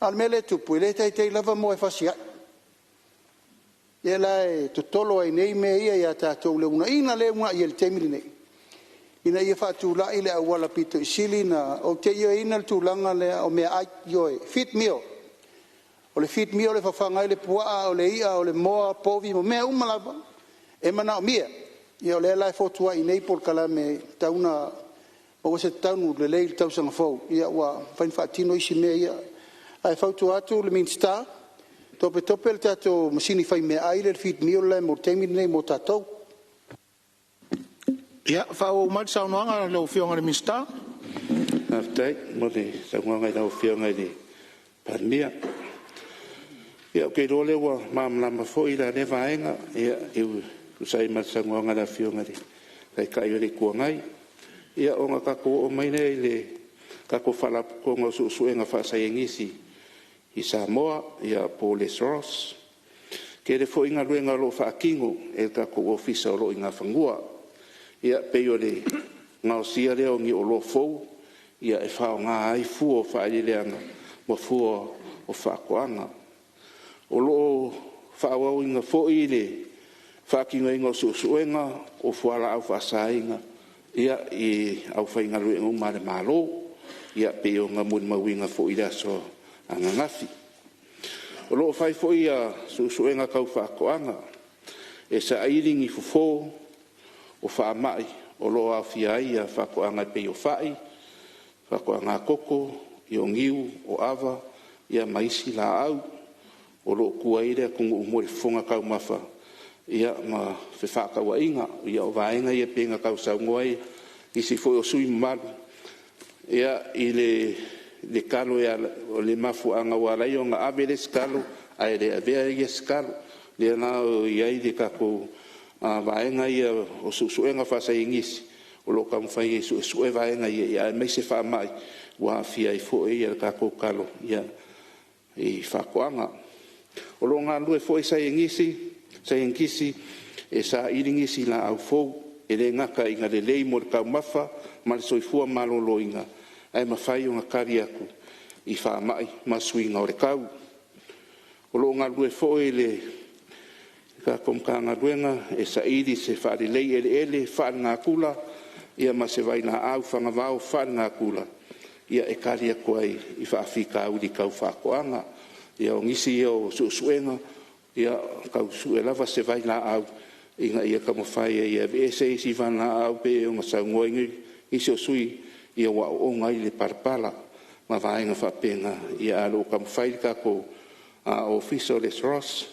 A o le mea lea e tupu, e le taitai lava moa e fasi ai. Lea la e totolo ai nei mea ia ia tatou le uunaina lea e uunai ai i le taimi lenei ina ia faatulai le auala pito i sili ona… Ou te ioeina le tulaga lea o meaai, ioe, feed meal. O le feed meal e fafaga ai le puaa, o le i'a, o le moa, povi ma mea uma lava e manaomia. Ia o lea la e fotuai nei polokalame e tatau ona maua se tonu lelei i le tausaga fou ua mafai ona faatino isi mea ia. Ae fautua atu le Minisita, topetope le tatou masini faimeaai lea le feed meal mo le taimi lenei mo tatou. Ia, faaauau mai le saunoaga a lau Afioga i le Minisita. Faafetai mo le saunoaga i lau Afioga i le Palemia. Ia, ou te iloa o lea ua malamalama foi la lea vaega e tusa ai ma le saunoaga a le Afioga i le Taitai o le Itu Agai. Ia, ona tatou oo mai lea i le tatou Faalapotopotoga o Suesuega Faasaienisi i Samoa po o le SROS. E tele foi galuega o lo o faatino e le tatou ofisa o lo o i Nafanua, e pei o le gaosia lea o ni oloa fou e faaaoga ai fua o faaeleeleaga. ma fua o faatoaga. O lo o faaauauina foi le faatinoina o suesuega o fualaau faasaina i le aufaigaluega uma a le Malo, e pei ona molimauina foi i le aso ananafi. O lo o fai foi suesuega tau faatoaga e saili ni fofo o faamai o lo o aafia ai faatoaga e pei o fai, faatoaga koko, o niu, o ava ma isi laau. O lo o tua i ai le atunuu mo le fofoga taumafa ma fefaatauaiga. Ia o vaega ia pei ona tau saunoa ai nisi foi o sui usufono mamalu i le talo o le mafuaaga ua ala ai ona ave le isi talo ae le avea isi talo. O lea la e i ai le tatou vaega ia o suesuega faasaienisi o lo o taumafai e suesue vaega ia, aemaise faamai ua aafia ai foi le tatou talo i faatoaga. O lo o galulue foi saienitisi e saili nisi laau fou e le gata ina lelei mo le taumafa ma le soifua maloloina, ae mafai ona tali atu i faamai ma suiga o le tau. O lo o galulue foi le tatou Matagaluega e saili se faalelei eleele faalenatura ma se vailaau fagavao faalenatura e tali atu ai i faafitauli tau faatoaga. Ia o nisi ia o suesuega, e tau sue lava se vailaau ina ia taumafai ai e aveese isi vailaau pei ona saunoa ai nisi o sui usufono ua oona ai le palapala ma vaega faapena. Ae o lo o taumafai le tatou Ofisa o le SROS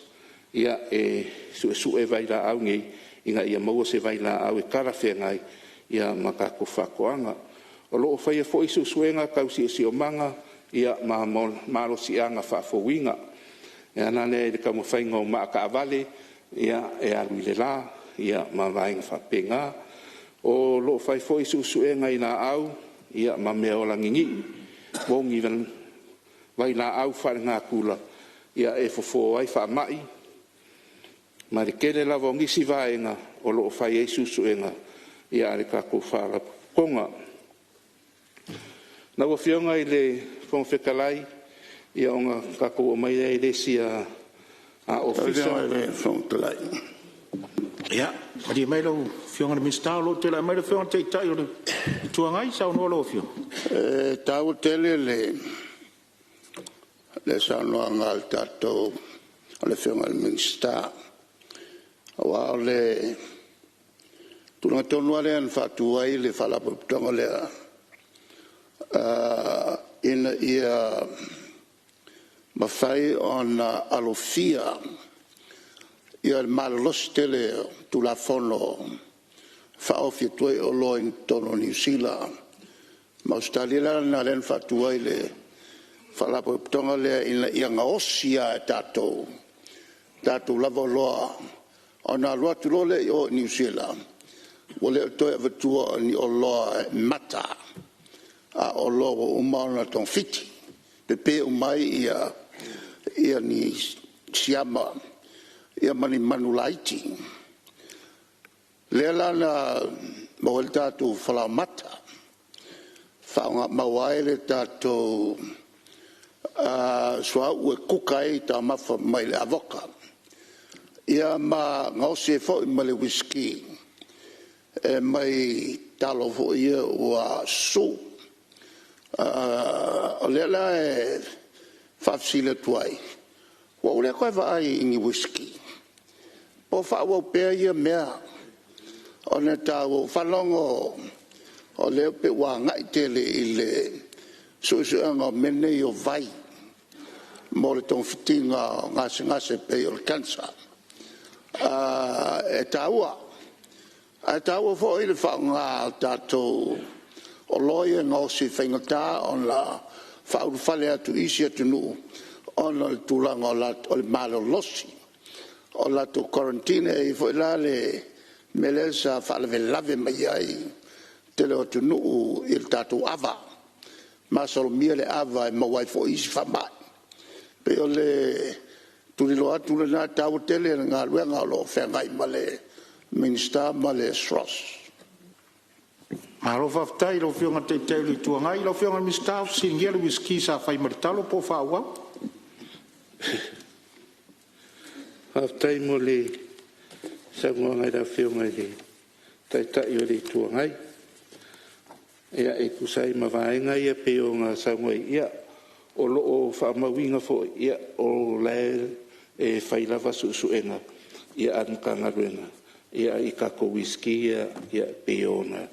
e suesue vailaau nei ina ia maua se vailaau e talafeagai ma tatou faatoaga. O lo o faia foi suesuega tau siosiomaga ma malosiaga faafouina e ala lea i le taumafaiga o maataavale e alu i le la ma vaega faapena. O lo o fai foi suesuega i laau ma meaola ninii mo ni vailaau faalenatura e fofo ai faamai, ma le tele lava o nisi vaega o lo o fai ai suesuega a le tatou Faalapotopotoga. Lau Afioga i le Fofoga Fetalai, ona tatou oo mai lea i le isi Ofisa. Ia, malie mai lau Afioga i le Minisita o lo o tulai mai le Afioga i le Taitai o le Itu Agai. Saunoa lau Afioga. E taua tele le saunoaga a le tatou a le Afioga i le Minisita, aua o le tulaga tonu lava lea na faatu ai le Faalapotopotoga lea, ina ia mafai ona alofia le malolosi tele o Tulafono e faaofi atu ai oloa i totonu o Niu Sila ma Ausetalia. O le ala lena lea na faatu ai le Faalapotopotoga lea ina ia gaosi lava e tatou tatou lava oloa, ona alu atu loa lea i o i Niu Sila, ua le o toe avatua o ni oloa e mata, a o oloa ua uma ona togafiti, pepe uma ai ni siama ma ni manulaiti. Lea la na maua ai le tatou falaoamata, maua ai le tatou suauu e kuka ai taumafa mai le avoka, ia ma gaosi ai foi ma le uisiki e mai talo foi ia ua susu. O lea la e faafesili atu ai, ua ou le toe vaai i ni uisiki, po o faaauau pea ia mea ona e taua. Ua ou faalogo o lea pei ua agai tele i le suesuega o mea nei o vai mo le togafitiga o gasegase e pei o le cancer. E taua, ae taua foi le faaaoga o tatou oloa ia e gaosi e faigata ona faaulufale atu i isi atunuu ona o le tulaga o le malolosi o latou quarantine. E i ai foi la le mea lea sa faalavelave mai ai le tele o atunuu i le tatou ava, masalomia le ava e maua ai foi isi faamai. E pei o le tuliloa atu lena, e taua tele le galuega o lo o feagai ma le Minisita ma le SROS. Malo faafetai i lau Afioga i le Taitai o le Itu Agai. Lau Afioga i le Minisita, ua fesiligia le uisiki sa fai ma le talo po o faaauau? Faafetai mo le saunoaga i le Afioga i le Taitai o le Itu Agai. Ia, e tusa ai ma vaega ia pei ona saunoa ai, ia, o lo o faamauina foi, o la e fai lava suesuega a le Matagaluega i tatou uisiki ia e pei ona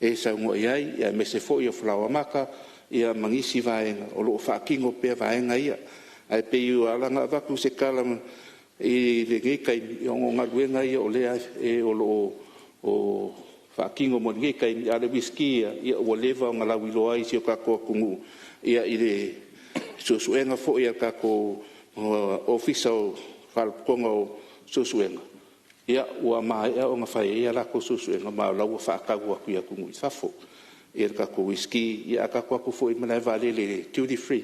e saunoa i ai, aemaise foi o falaoamata ma nisi vaega o lo o faatino pea vaega ia. Ae pei ua ala ona avatu se tala i lenei taimi, ona o galuega ia o lea o lo o faatino mo lenei taimi, a o le uisiki ia, ua leva ona lauiloa i si o tatou atunuu i le suesuega foi a le tatou Ofisa o Faalapotopotoga o Suesuega, ua maea ona fai ai a latou suesuega, ma o la ua faatau atu i atunuu i fafo le tatou uisiki. Ia a tatou o atu foi i le malae vaalele i le duty free,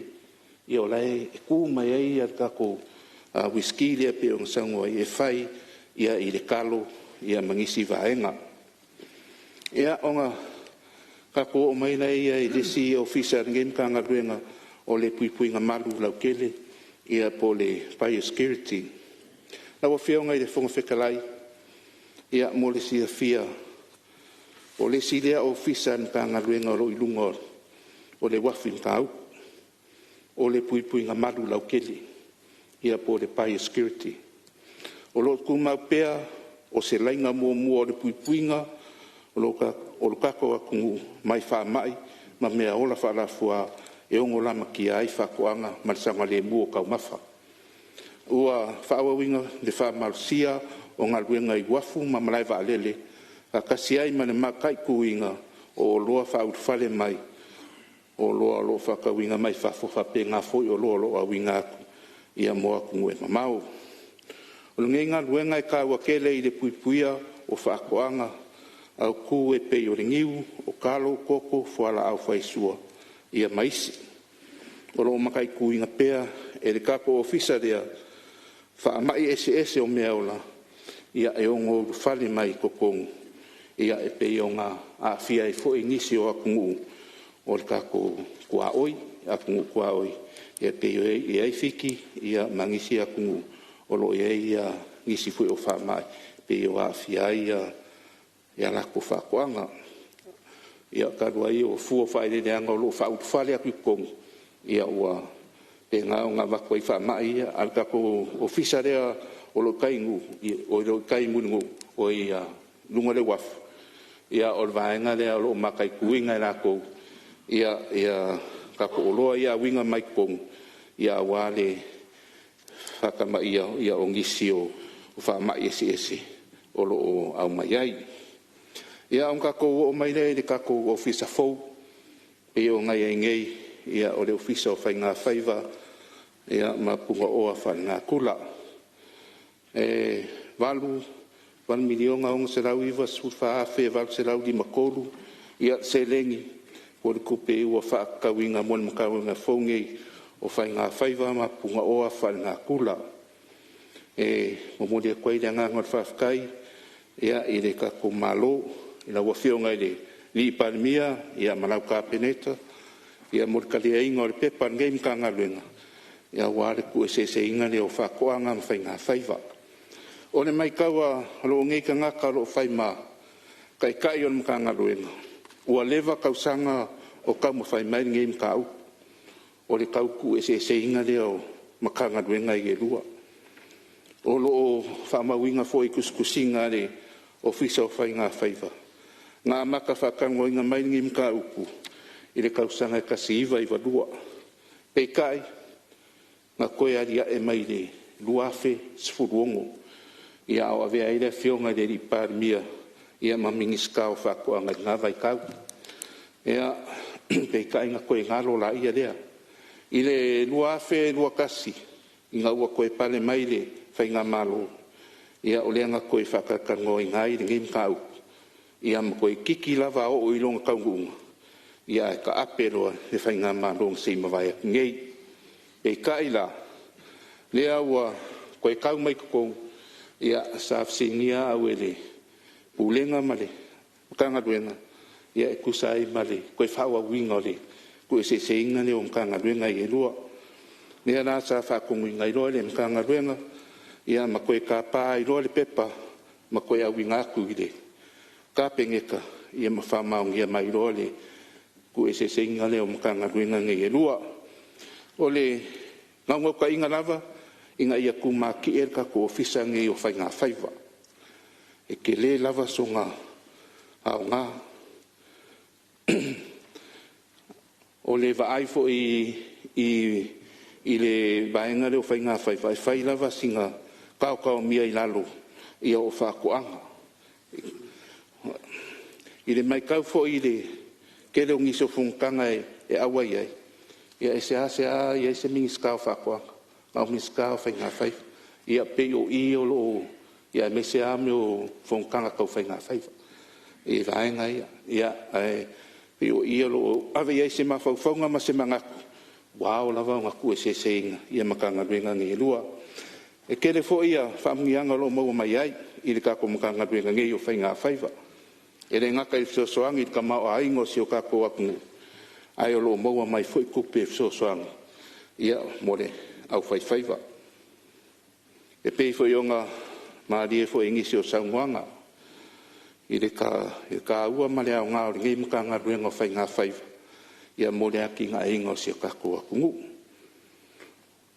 ia o la e tu mai ai le tatou uisiki lea pei ona saunoa ai e fai i le talo ma nisi vaega. Ia, ona tatou oo mai lea i le isi Ofisa o lenei Matagaluega o le puipuiga malu lautele po o le Biosecurity. Lau Afioga i le Fofoga Fetalai, mo le silafia, o le isi lea Ofisa a le Matagaluega o lo o i luga o le uafu i Matautu, o le puipuiga malu lautele po o le Biosecurity. O lo o tumau pea o se laina muamua o le puipuiga o lo tatou atunuu mai faamai ma meaola faalafua e ono lamatia ai faatoaga ma le saogalemu o taumafa. Ua faaauauina le faamalosia o galuega i uafu ma malae vaalele, faatasi ai ma le mataituina o oloa faaulufale mai, o oloa o lo o faatauina mai fafo, faapena foi oloa o lo o auina atu mo atunuu e mamao. O lenei galuega e taua tele i le puipuia o faatoaga autu e pei o le niu, o talo, koko, fualaau faisua ia ma isi. O lo o mataituina pea e le tatou Ofisa lea faamai eseese o meaola e ono ulufale mai i totonu e pei ona aafia ai foi nisi o atunuu o le tatou tuaoi, atunuu tuaoi e pei ona i ai Fiti ma nisi atunuu o lo o i ai nisi foi o faamai e pei ua aafia ai a latou faatoaga. Ia talu ai o fua o faaeleeleaga o lo o faaulufale atu i totonu, ua faapena ona avatu ai faamai ia. A o le tatou ofisa lea o lo o i tai i Mulinuu i luga o le uafu, o le vaega lea o lo o mataituina e latou tatou oloa ia auina mai totonu aua le faatamaia o nisi o faamai eseese o lo o aumai ai. Ia, ona tatou oo mai lea i le tatou Ofisa fou pei ona i ai nei, o le Ofisa o Faiga Faiva ma Punaoa Faalenatura. E $8,694,853 le seleni po o le tupe ua faatatauina mo le Matagaluega fou lenei o Faiga Faiva ma Punaoa Faalenatura. E momoli atu ai le agaga o le faafetai i le tatou Malo i lau Afioga i le Palemia ma lau Kapeneta mo le taliaina o le pepa a lenei Matagaluega aua le tuueseeseina lea o Faatoaga ma Faigafaiva. O le matau a lou nei tagata o lo o fai ma taitai o le Matagaluega, ua leva tausaga o taumafai mai lenei mataupu, o le tau tuueseeseina lea o Matagaluega ia e lua. O lo o faamauina foi i tusitusiga a le Ofisa o Faigafaiva, na amata faatalanoaina mai lenei mataupu i le tausaga e 1992. Peitai, na toe alia'e mai i le 2016 a o avea ai le Afioga i le Palemia ma Minisita o Faatoaga i lena vaitau. Peitai na toe galo laia lea. I le 2021 ina ua toe pale mai le faigamalo, o lea na toe faatalatalanoaina ai lenei mataupu, ma toeititi lava oo i lona taunuuga, ae taape loa le faigamalo na se i mavae atu nei. Peitai la, lea ua toe tau mai i totonu, sa fesiligia au e le Pulega ma le Matagaluega e tusa ai ma le toe faaauauina o le tuueseeseina lea o Matagaluega ia e lua. Lea la sa faatonuina ai loa le Matagaluega ma toe tapa ai loa le pepa ma toe auina atu i le Kapeneta ma faamaonia mai loa le tuueseeseina lea o Matagaluega nei e lua. O le naunautaiga lava ina ia tumatie le tatou Ofisa lenei o Faigafaiva. E tele lava sona aoga. O le vaai foi i le vaega lea o Faigafaiva, e fai lava sina taotaomia i lalo o faatoaga. I le matau foi i le tele o nisi o fonotaga e auai ai, e seasea i ai se Minisita o Faatoaga, na o Minisita o Faigafaiva. Ia pei o i o lo o… aemaise lava mea o fonotaga tau faigafaiva i vaega ia. Ae pei o i o lo o ave i ai se mafaufauga ma se manatu, ua ao lava ona tuueseeseina Matagaluega nei e lua. E tele foi faamanuiaga o lo o maua mai ai i le tatou Matagaluega nei o Faigafaiva. E le gata i le fesoasoani i le tamaoaiga o si o tatou atunuu, ae o lo o maua mai foi tupe e fesoasoani mo le aufaifaiva. E pei foi ona malie foi i nisi o saunoaga i le taua ma le aoga o lenei Matagaluega o Faigafaiva mo le atinaeina o si o tatou atunuu.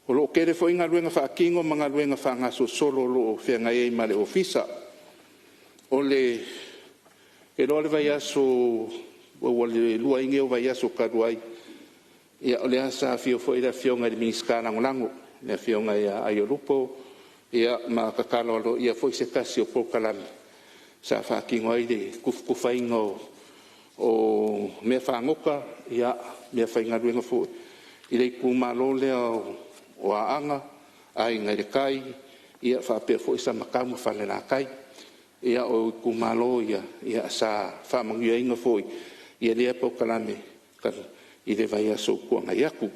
O lo o tele foi galuega faatino ma galuega faagasolosolo o lo o feagai ai ma le Ofisa. Ou te iloa o le vaiaso ua i le 2 ai lenei o vaiaso talu ai, o lea sa afio foi le Afioga i le Minisita Lagolago, le Afioga ia Aiolupo ma tatalo aloaia foi se tasi o polokalame sa faatino ai le tufatufaina o meafagota, meafaigaluega foi i le itumalo lea o Aana, Aiga i le Tai, faapea foi Samatau ma Falelatai. O itumalo ia sa faamanuiaina foi i lea polokalame i le vaiaso ua tuanai atu.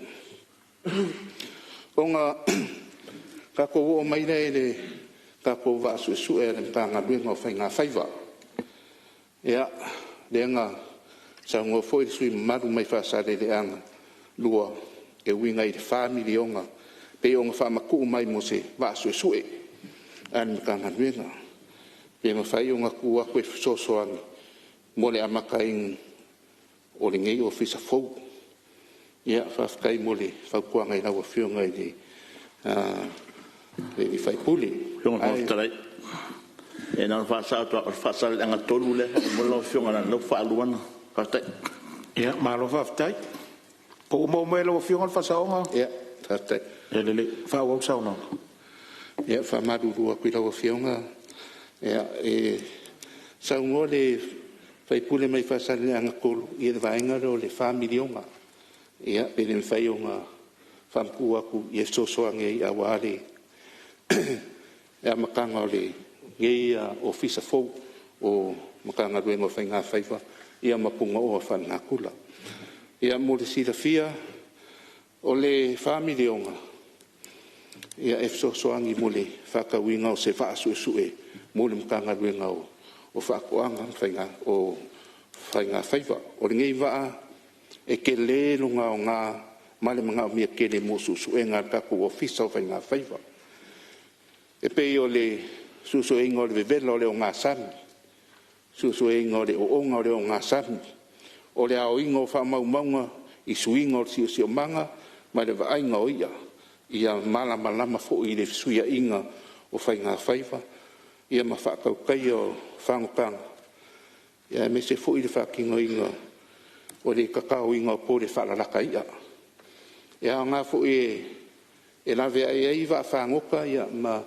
Ona tatou oo mai lea i le tatou vaa suesue a le Matagaluega o Faigafaiva. Lea na saunoa foi le sui usufono mamalu mai Faasaleleaga 2 e uiga i le $4 miliona pei ona faamatuu mai mo se vaa suesue a le Matagaluega, pe mafai ona tuu atu e fesoasoani mo le amataina o lenei Ofisa Fou. Faafetai mo le fautuaga i lau Afioga i le sui usufono. Lau Afioga i le Fofoga Fetalai, ia na ona faasao atu lava, o le Faasaleleaga 3 lea faamolemole lau Afioga leaga o lea ua faalua ona… Faafetai. Ia malo faafetai. Po ua maua mai e lau Afioga le faasaoga? Ia, faafetai. Ia lelei, faaauau le saunoaga. E faamalulu atu i lau Afioga, e saunoa le sui usufono mai Faasaleleaga 3 i le vaega lea o le $4 miliona, pe le mafai ona faamatuu atu e fesoasoani ai aua le amataga o lenei Ofisa Fou o Matagaluega o Faigafaiva ma Punaoa Faalenatura. Mo le silafia, o le $4 miliona, e fesoasoani mo le faatauina o se vaa suesue mo le Matagaluega o Faatoaga ma Faigafaiva. O lenei vaa, e tele lona aoga ma le manaomia tele mo suesuega a le tatou Ofisa o Faigafaiva. E pei o le suesueina o le vevela o le ogasami, suesueina o le oona o le ogasami, o le aoina o faamaumauga i suiga o le siosiomaga ma le vaaiga o i'a, ia malamalama foi i le fesuiaiga o faigafaiva ma faatautaia o fagotaga, aemaise foi le faatinoina o le tataoina o pole faalalata i'a. E aoga foi e laveai ai vaafagota ma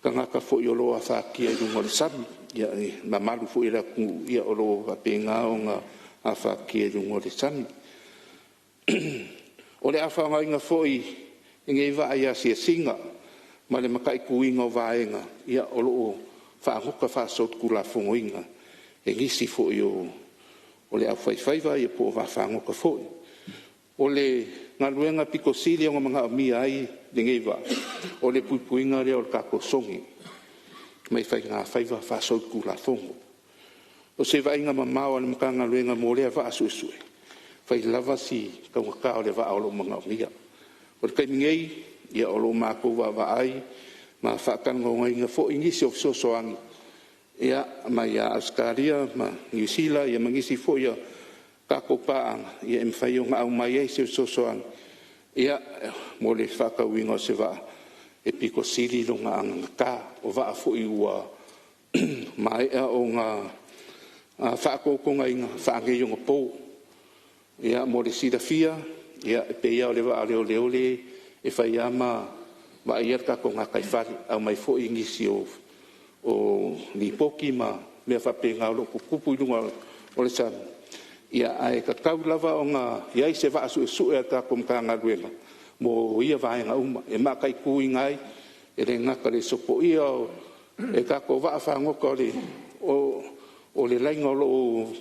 tagata foi o lo o afatia i luga o le sami, le mamalu foi o le atunuu o lo o faapena ona afatia i luga o le sami. O le a faaaogaina foi lenei vaa i asiasiga ma le mataituina o vaega o lo o fagota faasolitulafonoina e nisi foi o le aufaifaiva po o vaafagota foi. O le galuega pito sili ona manaomia ai lenei vaa, o le puipuiga lea o le tatou sogi mai faigafaiva faasolitulafono. O se vaaiga mamao a le Matagaluega mo lea vaa suesue, e fai lava si taugata o le vaa o lo o manaomia. O le taimi nei, ia o lo o matou vaavaai ma faatalanoaina foi nisi o fesoasoani mai ia Ausetalia ma Niu Sila ia ma nisi foi o tatou paaga e mafai ona aumai ai se fesoasoani mo le faatauina o se vaa e pito sili lona anagata. O vaa foi ua maea ona faatotogaina faaneionapo. Ia mo le silafia, e pei lava o le vaa a leoleo lea e fai lava ma vaaia le tatou gataifale, aumai foi nisi o lipoti ma mea faapena o lo o tutupu i luga o le sami, ae tatau lava ona i ai se vaa suesue a le tatou Matagaluega mo ia vaega uma, e mataituina ai, e le gata i le sopoia o tatou vaafagota o le laina o lo o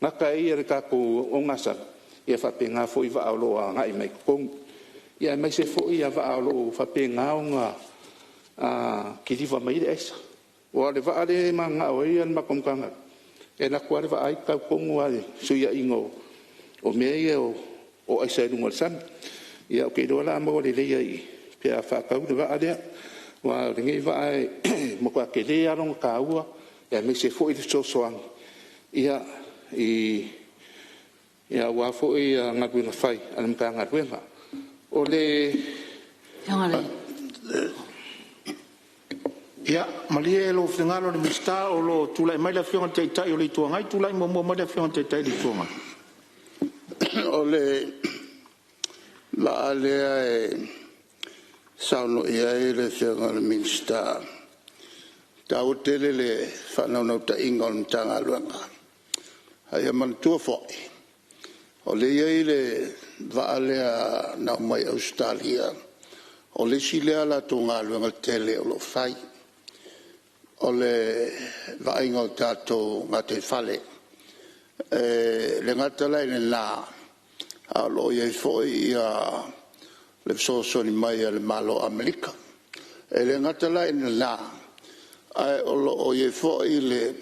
gata ai le tatou ogasami, ia faapena foi vaa o lo o agai mai totonu, aemaise foi vaa o lo o faapena ona kiliva mai ai le aisa. Aua o le vaa lea e mananao ai le matou Matagaluega, e alu atu lava le vaai tau tonu lava i le fesuiaiga o mea ia o aisa i luga o le sami. Ia ou te iloa o le a maua lelei ai i i pe a faatau le vaa lea, aua o lenei vaa e matua tele lava lona taua, aemaise foi le fesoasoani aua foi galuega fai a le Matagaluega. O le… Ia malie lou finagalo i le Minisita o lo o tulai mai le Afioga i le Taitai o le Itu Agai. Tulai muamua mai le Afioga i le Taitai o le Itu Agai. O le vaa lea e saunoa i ai le Afioga i le Minisita, e taua tele le faanaunautaiga o le Matagaluega. A ia manatua foi, o lea e i ai le vaa lea na aumai i Ausetalia, o le isi lea a latou galuega tele o lo o fai, o le vaaiga o tatou gataifale. E le gata la i lena, a o lo o i ai foi le fesoasoani mai a le Malo o Amerika. E le gata la i lena, ae o lo o i ai foi le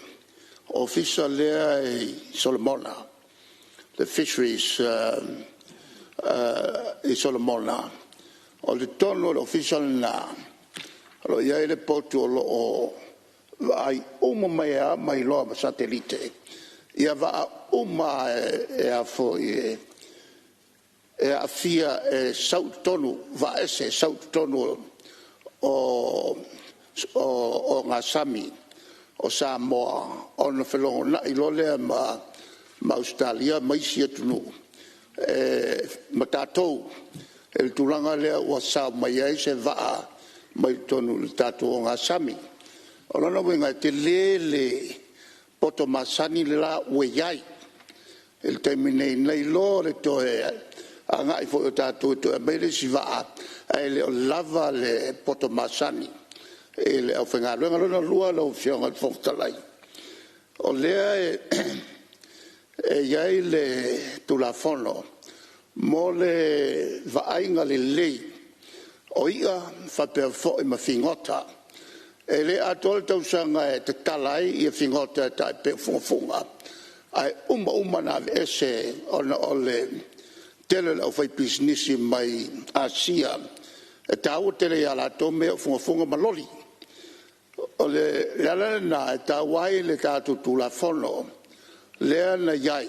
Ofisa lea e i Solomona, le Fisheries i Solomona. O totonu o le Ofisa lena o lo o i ai le potu o lo o vaai uma mai ai lava ma iloa ma satelite vaa uma lava e aafia e sau i totonu, vaa ese e sau i totonu o ogasami o Samoa, ona felogonai loa lea ma Ausetalia ma isi atunuu ma tatou i le tulaga lea ua sao mai ai se vaa mai totonu i le tatou ogasami. O lona uiga, e tele le poto masani le la ua i ai i le taimi nei, nai lo le toe agai foi o tatou e toe aumai le isi vaa, ae le o lava le poto masani i le aufaigaluega. Lona lua lau Afioga i le Fofoga Fetalai, o lea e i ai le Tulafono mo le vaaiga lelei o i'a faapea foi ma figota. E le atoa le tausaga e tatala ai figota e tai pei o fugafuga, ae uma uma ona aveese ona o le tele o le aufaipisinisi mai Asia e taua tele ia latou mea ia o fugafuga ma loli. O le ala lena e taua ai le tatou Tulafono lea na i ai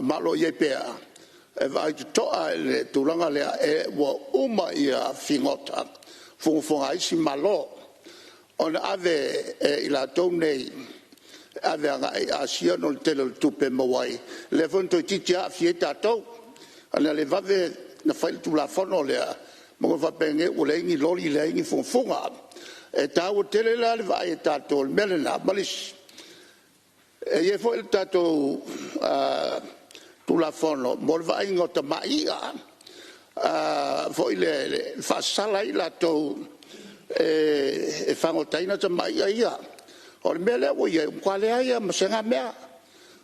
ma o lo o i ai pea, e vaai totoa i le tulaga lea, ua uma figota, fugafuga a isi Malo, ona ave e i latou nei e ave agai i Asia ona o le tele o le tupe e maua ai, lea foi na toeitiiti lava aafia ai tatou. Na le vave ona fai le Tulafono lea ma ona faapenei ua leai ni loli leai ni fugafuga. E taua tele la le vaai a tatou i le mea lena. Ma le isi, e i ai foi le tatou Tulafono mo le vaaiga o tamai i'a foi lea e faasala ai i latou e fagotaina tamai i'a ia. O le mea lea ua i ai, ua matua leai lava ma se na mea.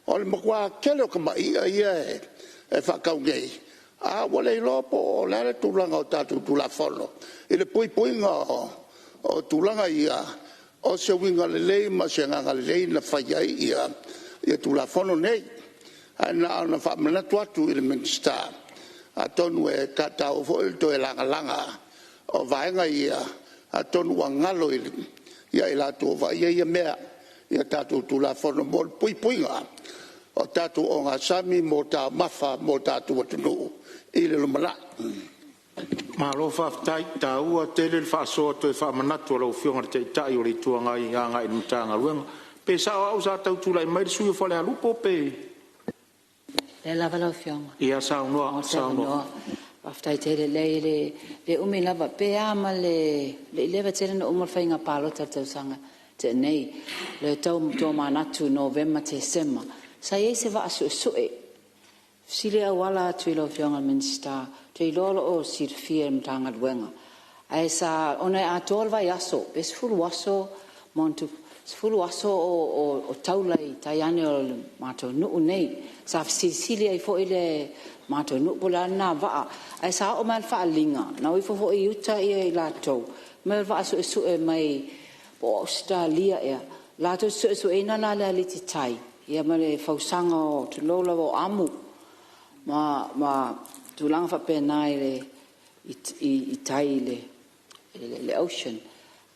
O le matua tele o tamai i'a ia e faatau nei, a ua le iloa po o le a le tulaga o tatou Tulafono i le puipuiga o tulaga ia. O se uiga lelei ma se agaga lelei na fai ai Tulafono nei. Ae na ona faamanatu atu i le Minisita, atonu e taua foi le toe lagalaga o vaega ia, atonu ua galo ia i latou o vaaia ia mea i tatou Tulafono mo le puipuiga o tatou ogasami mo taumafa mo tatou atunuu i le lumanai. Malo faafetai, e taua tele le faasoa toe faamanatu a lau Afioga i le Taitai o le Itu Agai agai i le Matagaluega. Pe sao au sa tau tulai mai le sui usufono mo Falealupo pe… Lea lava lau Afioga. Ia saunoa. Mo le avanoa. Faafetai tele. E leai e le umi lava, pe a ma le i leva tele ona uma le faiga palota i le tausaga na tea nei. E tau tomanatu i Novema, Tesema, sa i ai se vaa suesue, e fesili auala atu i lau Afioga i le Minisita, ou te iloa o lo o silafia e le Matagaluega. Ae sa… ona e atoa le vaiaso pe 10 aso ma ona tupu, 10 aso o taula i tai ane o le matou nuu nei. Sa fesilisili ai foi le matou nuu po o le a lena vaa, ae sa oo mai lava i le faaaliga na o ifo foi i uta i latou, fai mai o le vaa suesue mai po o Ausetalia ea, latou te suesueina la le alititai ma le fausaga o, tulou lava, o amu ma tulaga faapena i tai i le ocean.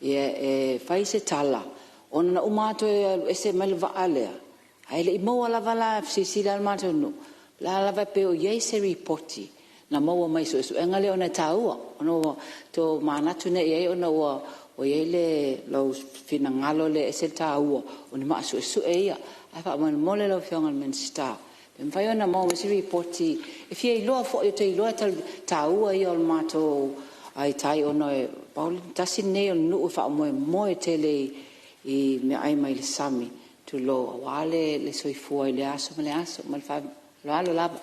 E fai se tala, ona na uma lava toe alu ese mai le vaa lea, ae le i maua lava la, fesilisili lava le matou nuu, po o le a lava pe o i ai se lipoti na maua mai i suesuega ia ona e taua. Ona ua tomanatu nei i ai ona ua i ai lou finagalo lea e ese le taua o ni maa suesue ia. Ae faamolemole lau Afioga i le Minisita, pe mafai ona maua mai se lipoti e fia iloa foi, ou te iloa o le taua ia o le matou tai ona tasi lenei o nuu e faamoemoe tele i meaai mai le sami, tulou, aua le soifua i lea aso ma lea aso. Ma le faaaloalo lava.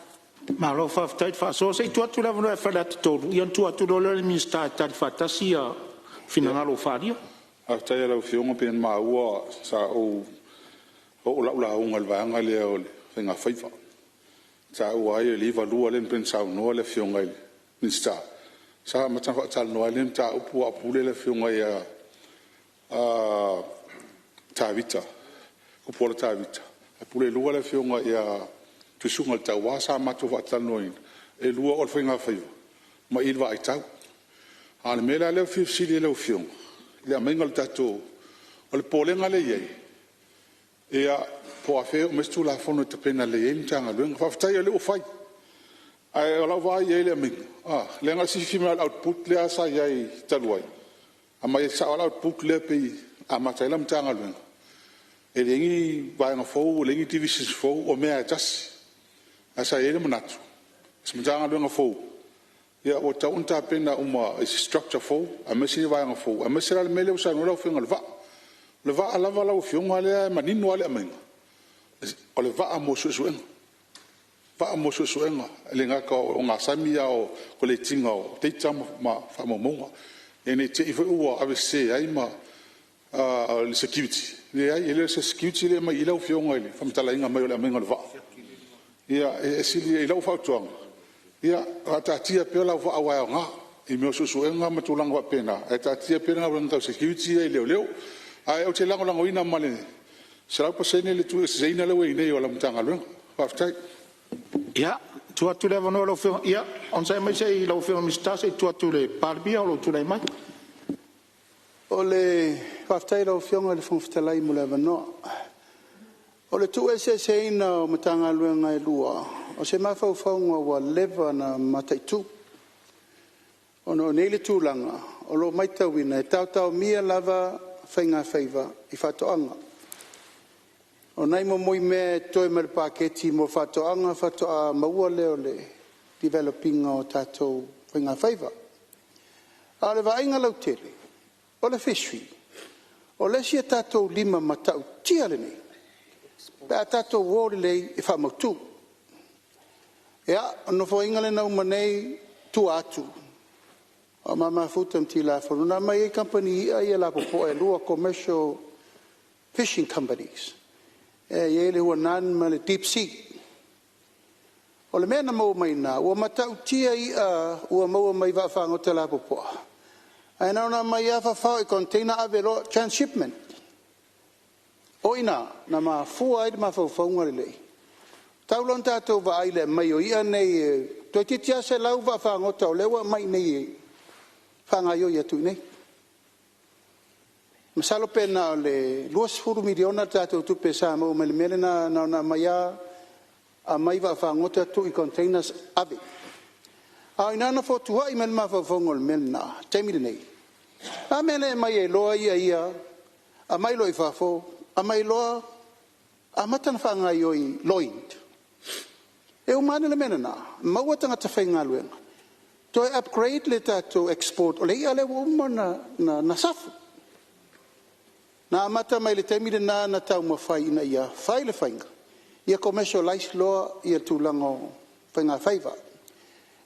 Malo faafetai le faasoa. Se i tuu atu le avanoa ia Faleata 3 ona tuu atu loa lea i le Minisita e tali faatasi finagalo ua faaalia. Faafetai lava i lau Afioga. E pei ona maua sa ou oo lau lauga i le vaega lea o faigafaiva, na taua ai o le 92 lea pei ona saunoa le Afioga i le Minisita. Sa amata ona faatalanoa ai lea mataupu a o pule le Afioga ia Tavita Tupuola Tavita ae pulelua le Afioga ia Tuisugaletaua. Sa matou faatalanoaina, e 2 o le faigafaiva ma i i le Vaaitau. A o le mea la lea ou te fia fesili ai i lau Afioga i le aumaiga o le tatou… O le popolega lea e i ai, po o afea e oo mai ai se Tulafono e tapena lelei ai le Matagaluega. Faafetai o lea ua fai, ae o lau vaai i ai i le aumaiga, leaga o le silafia foi o le output lea sa i ai talu ai, aumai sao lava le output lea pei e amata ai lau Matagaluega, e leai ni vaega fou, leai ni divisions fou, o mea lava e tasi. Ae sa i ai le manatu o se Matagaluega fou, ua tatau ona tapena uma i se structure fou aemaise vaega fou, aemaise la le mea lea ua saunoa ai lau Afioga i le vaa. O le vaa lava lau Afioga lea e manino lava le aumaiga, o le vaa mo suesuega, vaa mo suesuega, e le gata o ogasami a o le collect ina o data ma faamaumauga. Ina ne i te i foi ua avesese ai ma le security. Leai, e le o se security lea e aumai i i lau Afioga i le faamatalaina mai o le aumaiga o le vaa. Ia, e sili i lau fautuaga, ia faataatia pea lau vaa aua e aoga i mea o suesuega ma tulaga faapena, ae taatia pea le galuega tau security ia i leoleo. Ae ou te lagolagoina ma le 100% le tuueseina lea ua i ai nei o lau Matagaluega. Faafetai. Ia, tuu atu le avanoa i lau Afioga… Ia, onosai mai lau Afioga i le Minisita se i tuu atu i le Palemia o lo o tulai mai. Faafetai i lau Afioga i le Fofoga Fetalai mo le avanoa. O le tuueseeseina o Matagaluega e lua, o se mafaufauga ua leva ona mataitu, ona o nei tulaga o lo o matauina e taotaomia lava faigafaiva i faatoaga. O nai momoi mea e totoe mai le paketi mo faatoaga faatoa maua lea o le develop ina o tatou faigafaiva. A o le vaaiga lautele, o le fishery, o le isi a tatou lima matautia lenei pe a tatou o lelei e faamautu. Ia, o le nofoaiga lea na uma nei i tua atu a o ma mafuta ma Tilafono, na aumai ai kamupani i'a ia lapopoa e lua, commercial fishing companies, e i ai le Yuan ma le Deep Sea. O le mea na maua mai i ina, ua matautia i'a ua maua mai vaafagota lapopoa, ae na ona aumai lava fafao i container ave loa, transhipment. O i ina na mafua ai le mafaufauga lenei, talu ona tatou vaai i le aumai o ia nei, toeitiiti lava 100 vaafagota o lea ua aumai i inei e faagaoioi atu i inei. Masalo pe na o le $20 miliona le tatou tupe sa maua mai le mea lena na ona aumai lava aumai vaafagota tuu i containers ave. A o i ina na fotuai mai ai le mafaufauga o le mea lena i le taimi lenei, o le a le mea e le aumai ai loa ia ia, aumai loa i fafo, aumai loa amata ona faagaoioi loans. E uma ane le mea lena, maua tagata faigaluega, toe upgrade le tatou export o le i'a lea ua uma ona safu. Na amata mai le taimi lena ona taumafai ina ia fai le faiga ia commercialize loa le tulaga o faigafaiva.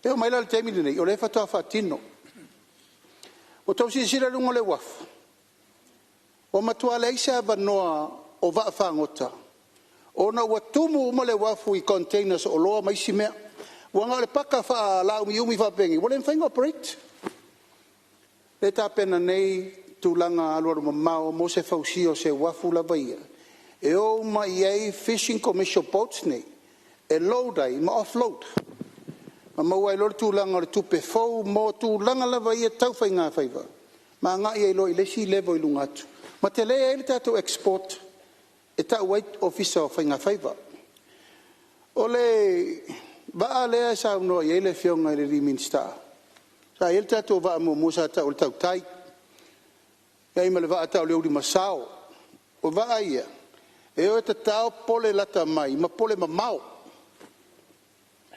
E oo mai la i le taimi lenei, o lea faatoa faatino. Ua outou silasila i luga o le uafu, ua matua leai se avanoa o vaafagota ona ua tumu uma le uafu i containers o oloa ma isi mea. Ua na o le paka faalaumiumi faapenei ua le mafai ona operate. O lea e tapena nei tulaga alualumamao mo se fausia o se uafu lava ia e o uma i ai fishing commercial boats nei e load ai ma offload ma maua ai loa le tulaga o le tupe fou mo tulaga lava ia tau faigafaiva ma agai ai loa i le isi level i luga atu ma tele ai le tatou export e tau ai Ofisa o Faigafaiva. O le vaa lea e saunoa i ai le Afioga i le Minisita, sa i ai le tatou vaa muamua sa tau o le Tautai, e i ai ma le vaa e tau o le Ulumasao. O vaa ia e o e tatao pole lata mai ma pole mamao.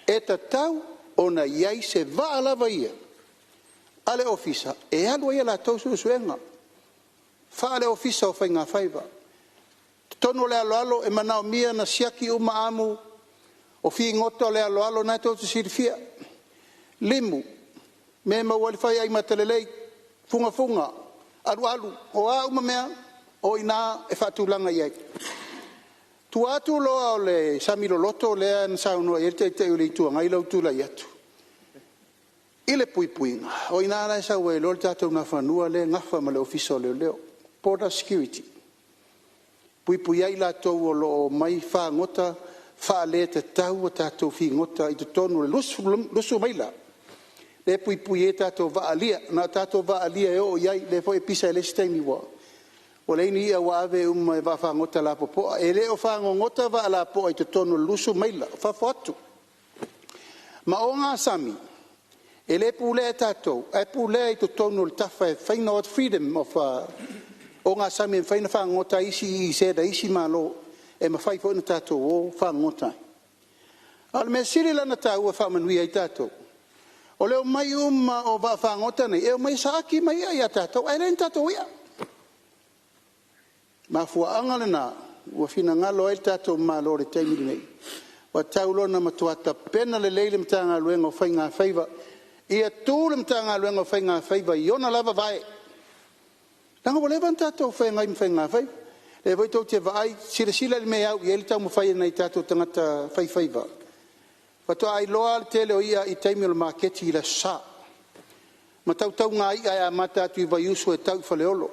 E tatau ona i ai se vaa lava ia a le Ofisa e alu ai a latou suesuega faale-Ofisa o Faigafaiva. O totonu o le aloalo e manaomia ona siaki uma amu o figota o le aloalo, o lena tou te silafia, limu, mea e maua ai le faiaimata lelei, fugafuga, alualu, o a uma mea, o i ina e faatulaga i ai. O tua atu loa o le sami loloto lea na saunoa i ai le Taitai o le Itu Agai i lou tulai atu i le puipuiga, o i ina la e sau ai loa le tatou Nafanua lea e nafa ma le Ofisa o Leoleo, border security, e puipuia ai latou o lo o omai fagota faaletatau a tatou figota i totonu o le 20 maila lea e puipui ai tatou vaa alia. Na o tatou vaa alia e oo i ai, lea foi e pisa i le isi taimi ua leai ni i'a ua ave uma e vaafagota lapopoa. E le o fagogota vaa lapopoa i totonu o le 20 maila, o fafo atu. Ma ogasami, e le pulea e tatou, ae pulea i totonu o le tafa e fai freedom of ogasami e mafai ona fagogota ai isi EEZ a isi Malo e mafai foi ona tatou o fagogota ai. A o le mea sili la ona taua e faamanuia ai tatou, o le omai uma o vaafagota nei, e omai e saaki mai i'a ia tatou ae leai ni tatou i'a. O le mafuaaga lena ua finagalo ai le tatou Malo i le taimi lenei, ua tatau loa ona matua tapena lelei le Matagaluega o Faigafaiva, ia tu le Matagaluega o Faigafaiva i ona lava vae, leaga ua leva ona tatou feagai ma faigafaiva. O lea foi tou te vaai, silasila i le mea e au i ai le taumafai a nai o tatou tagata faifaiva, faatoa iloa lava le tele o i'a i taimi o le maketi i le aso Sa, ma tautauga i'a e amata atu i Vaiusu e tau i Faleolo,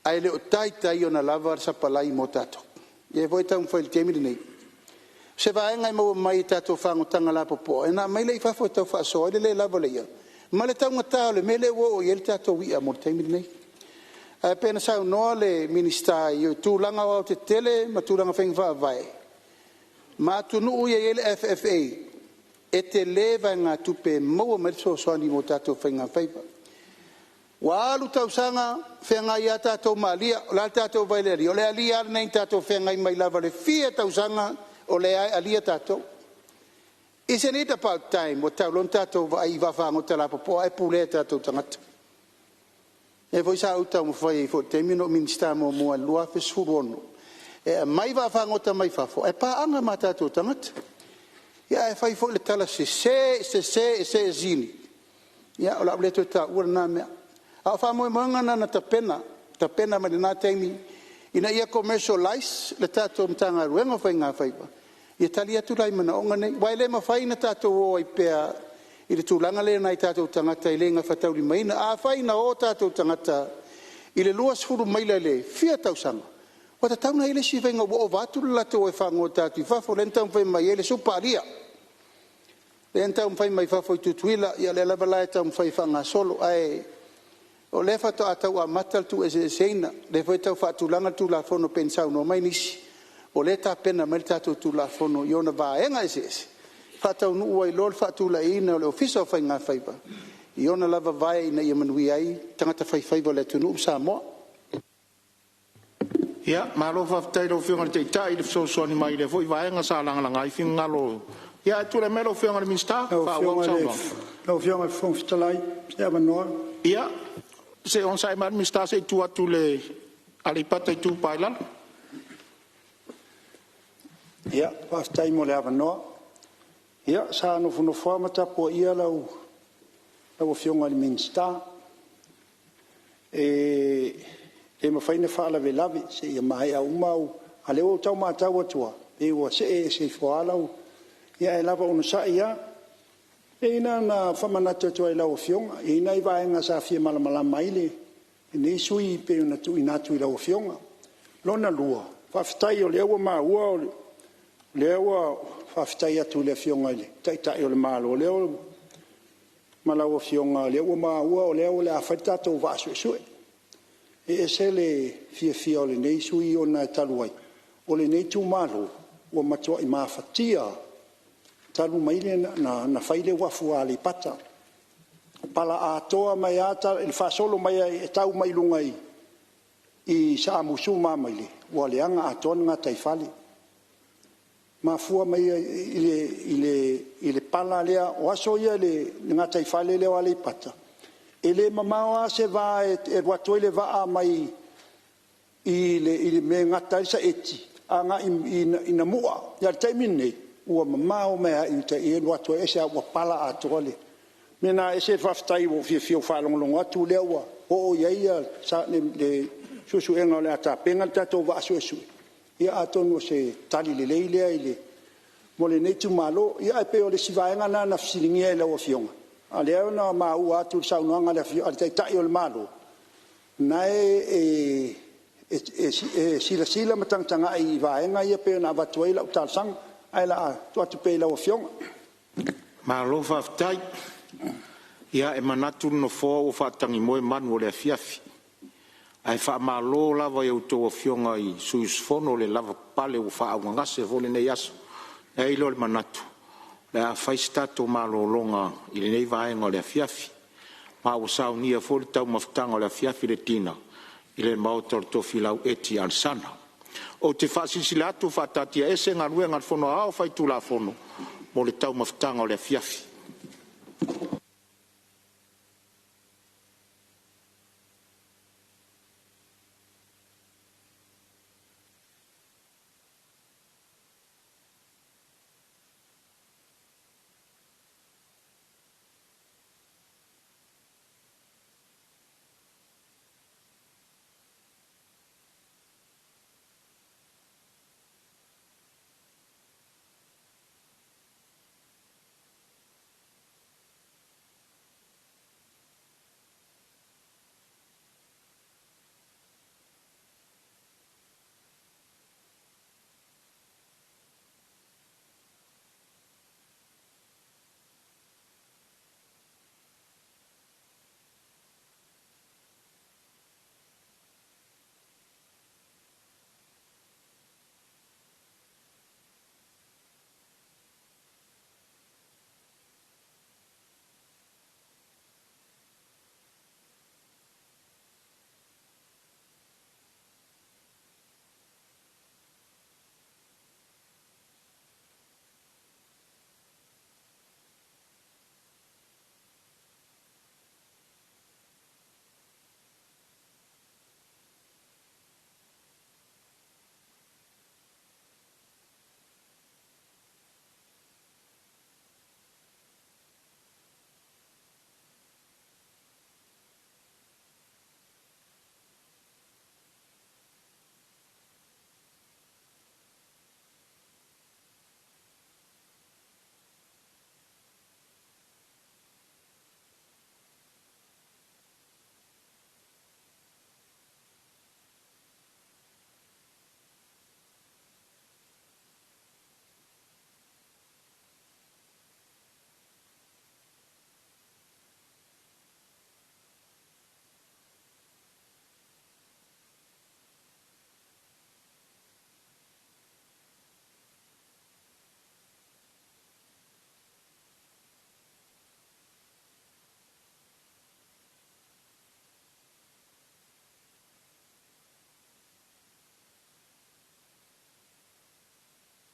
ae le o taitai ona lava le sapalai mo tatou. O lea foi e taumafai i le taimi lenei, o se vaega e maua mai i tatou fagotaga lapopoa ona aumai lea i fafo e tau faasoa ai le le lava o le i'a ma le taugata o le mea lea ua oo i ai le tatou i'a mo le taimi lenei. Ae pei ona saunoa le Minisita i tulaga aoaotetele ma tulaga o faiga faavae ma atunuu ia e i ai le FFA, e tele vaegatupe e maua mai ai le fesoasoani mo tatou faigafaiva. Ua alu tausaga feagai lava tatou ma alia. O le a le tatou vaai i le alia? O le alia lava lenei na tatou feagai mai lava i le fia tausaga o lea lava e alia tatou. Isn't it about time ua tatau loa ona tatou vaai i vaafagota lapopoa ae pulea e tatou tagata? Lea foi sa ou taumafai ai foi i le taimi na ou Minisita muamua ai i le 2016 e aumai vaafagota mai fafo ae paaga ma tatou tagata. Ia ae fai foi le tala sese, sese, sese, ia o le a ou le toe taua lena mea. A o faamoemoega na na tapena, tapena mai lena taimi ina ia commercialize le tatou Matagaluega o Faigafaiva ia tali atu la i manaoga nei. Aua e le mafai ona tatou o ai pea i le tulaga lea i nai o tatou tagata e le gafataulimaina. Afai na o tatou tagata i le 20 maila i le fia tausaga, Ua tatau ona i ai le isi faiga ua ova atu le latou o e fagota atu i fafo, lea na taumafai mai ai le supa alia, lea na taumafai mai fafo i Tutuila, ia o lea lava la e taumafai e faagasolo. Ae o lea faatoa tau amata le tuueseeseina, lea foi e tau faatulaga le Tulafono pei ona saunoa mai nisi, o lea e tapena mai le tatou Tulafono i ona vaega eseese, e faataunuu ai loa le faatulaiina o le Ofisa o Faigafaiva i ona lava vae ina ia manuia ai tagata faifaiva o le atunuu ma Samoa. Ia, malo faafetai i lau Afioga i le Taitai i le fesoasoani mai i lea foi vaega sa lagalaga ai finagalo o… Ia ae tulai mai lau Afioga i le Minisita e faaauau le saunoaga. Lau Afioga i le Fofoga Fetalai mo se avanoa. Ia, se i onosai mai lava le Minisita se i tuu atu i le Aleipata Itupa i Lalo. Ia, faafetai mo le avanoa. Ia, sa nofonofo lava ma tapuaia lau Afioga i le Minisita. E le mafai ona faalavelave seia maea uma au… A o lea ua ou tau matau atu lava, pei ua see ese ifo lava lau… Ae lava onosai lava. Leai na ona faamanatu atu lava i lau Afioga, e i ai nai vaega sa fia malamalama ai lenei sui usufono pei ona tuuina atu i lau Afioga. Lona lua, faafetai o lea ua maua o lea ua faafetai atu i le Afioga i le Taitai o le Malo ma lau Afioga o lea ua maua o lea o le a fai le tatou vaa suesue. E ese le fiafia o lenei sui usufono ona e talu ai, o lenei itumalo ua matuai mafatia lava talu mai ona fai le uafu a Aleipata. Pala atoa mai lava i le faasolo mai e tau mai i luga i Samusu ma Amaile, ua leaga atoa le gataifale. E mafua mai i le pala lea. O aso ia i le gataifale lea o Aleipata, e le mamao lava se va e alu atu ai le vaa mai le mea e gata ai le saeti agai i Namua. A o le taimi lenei, ua mamao mai lava i uta i i e alu atu ai. Aisea? Ua pala atoa le… O le mea lena e ese le faafetai ua ou fiafia ua ou faalogologo atu o lea ua oo i ai le suesuega o le a tapena le tatou vaa suesue. Ia atonu o se tali lelei lea mo lenei itumalo. Ia ae pei o le isi vaega lena na fesiligia e lau Afioga, a o lea na maua atu i le saunoaga a le Taitai o le Malo, o lena e silasila ma tagatagai i vaega ia pei ona avatu ai lau talosaga. Ae o le a tuu atu pea i lau Afioga. Malo faafetai. Ia, e manatu le Nofoa ua faatagimoe manu o le afiafi. Ae faamalo lava i a outou Afioga i sui usufono le lavapapale ua faaaaogagase foi lenei aso. Ona i ai lea o le manatu o le a fai se tatou malologa i lenei vaega o le afiafi, ma ua saunia foi le taumafataga o le afiafi, le dinner i le maota o le Tofilau Eti Alesana. Ou te faasilasila atu ua faataatiaese Galuega a le Fono Aoao Faitulafono mo le taumafataga o le afiafi.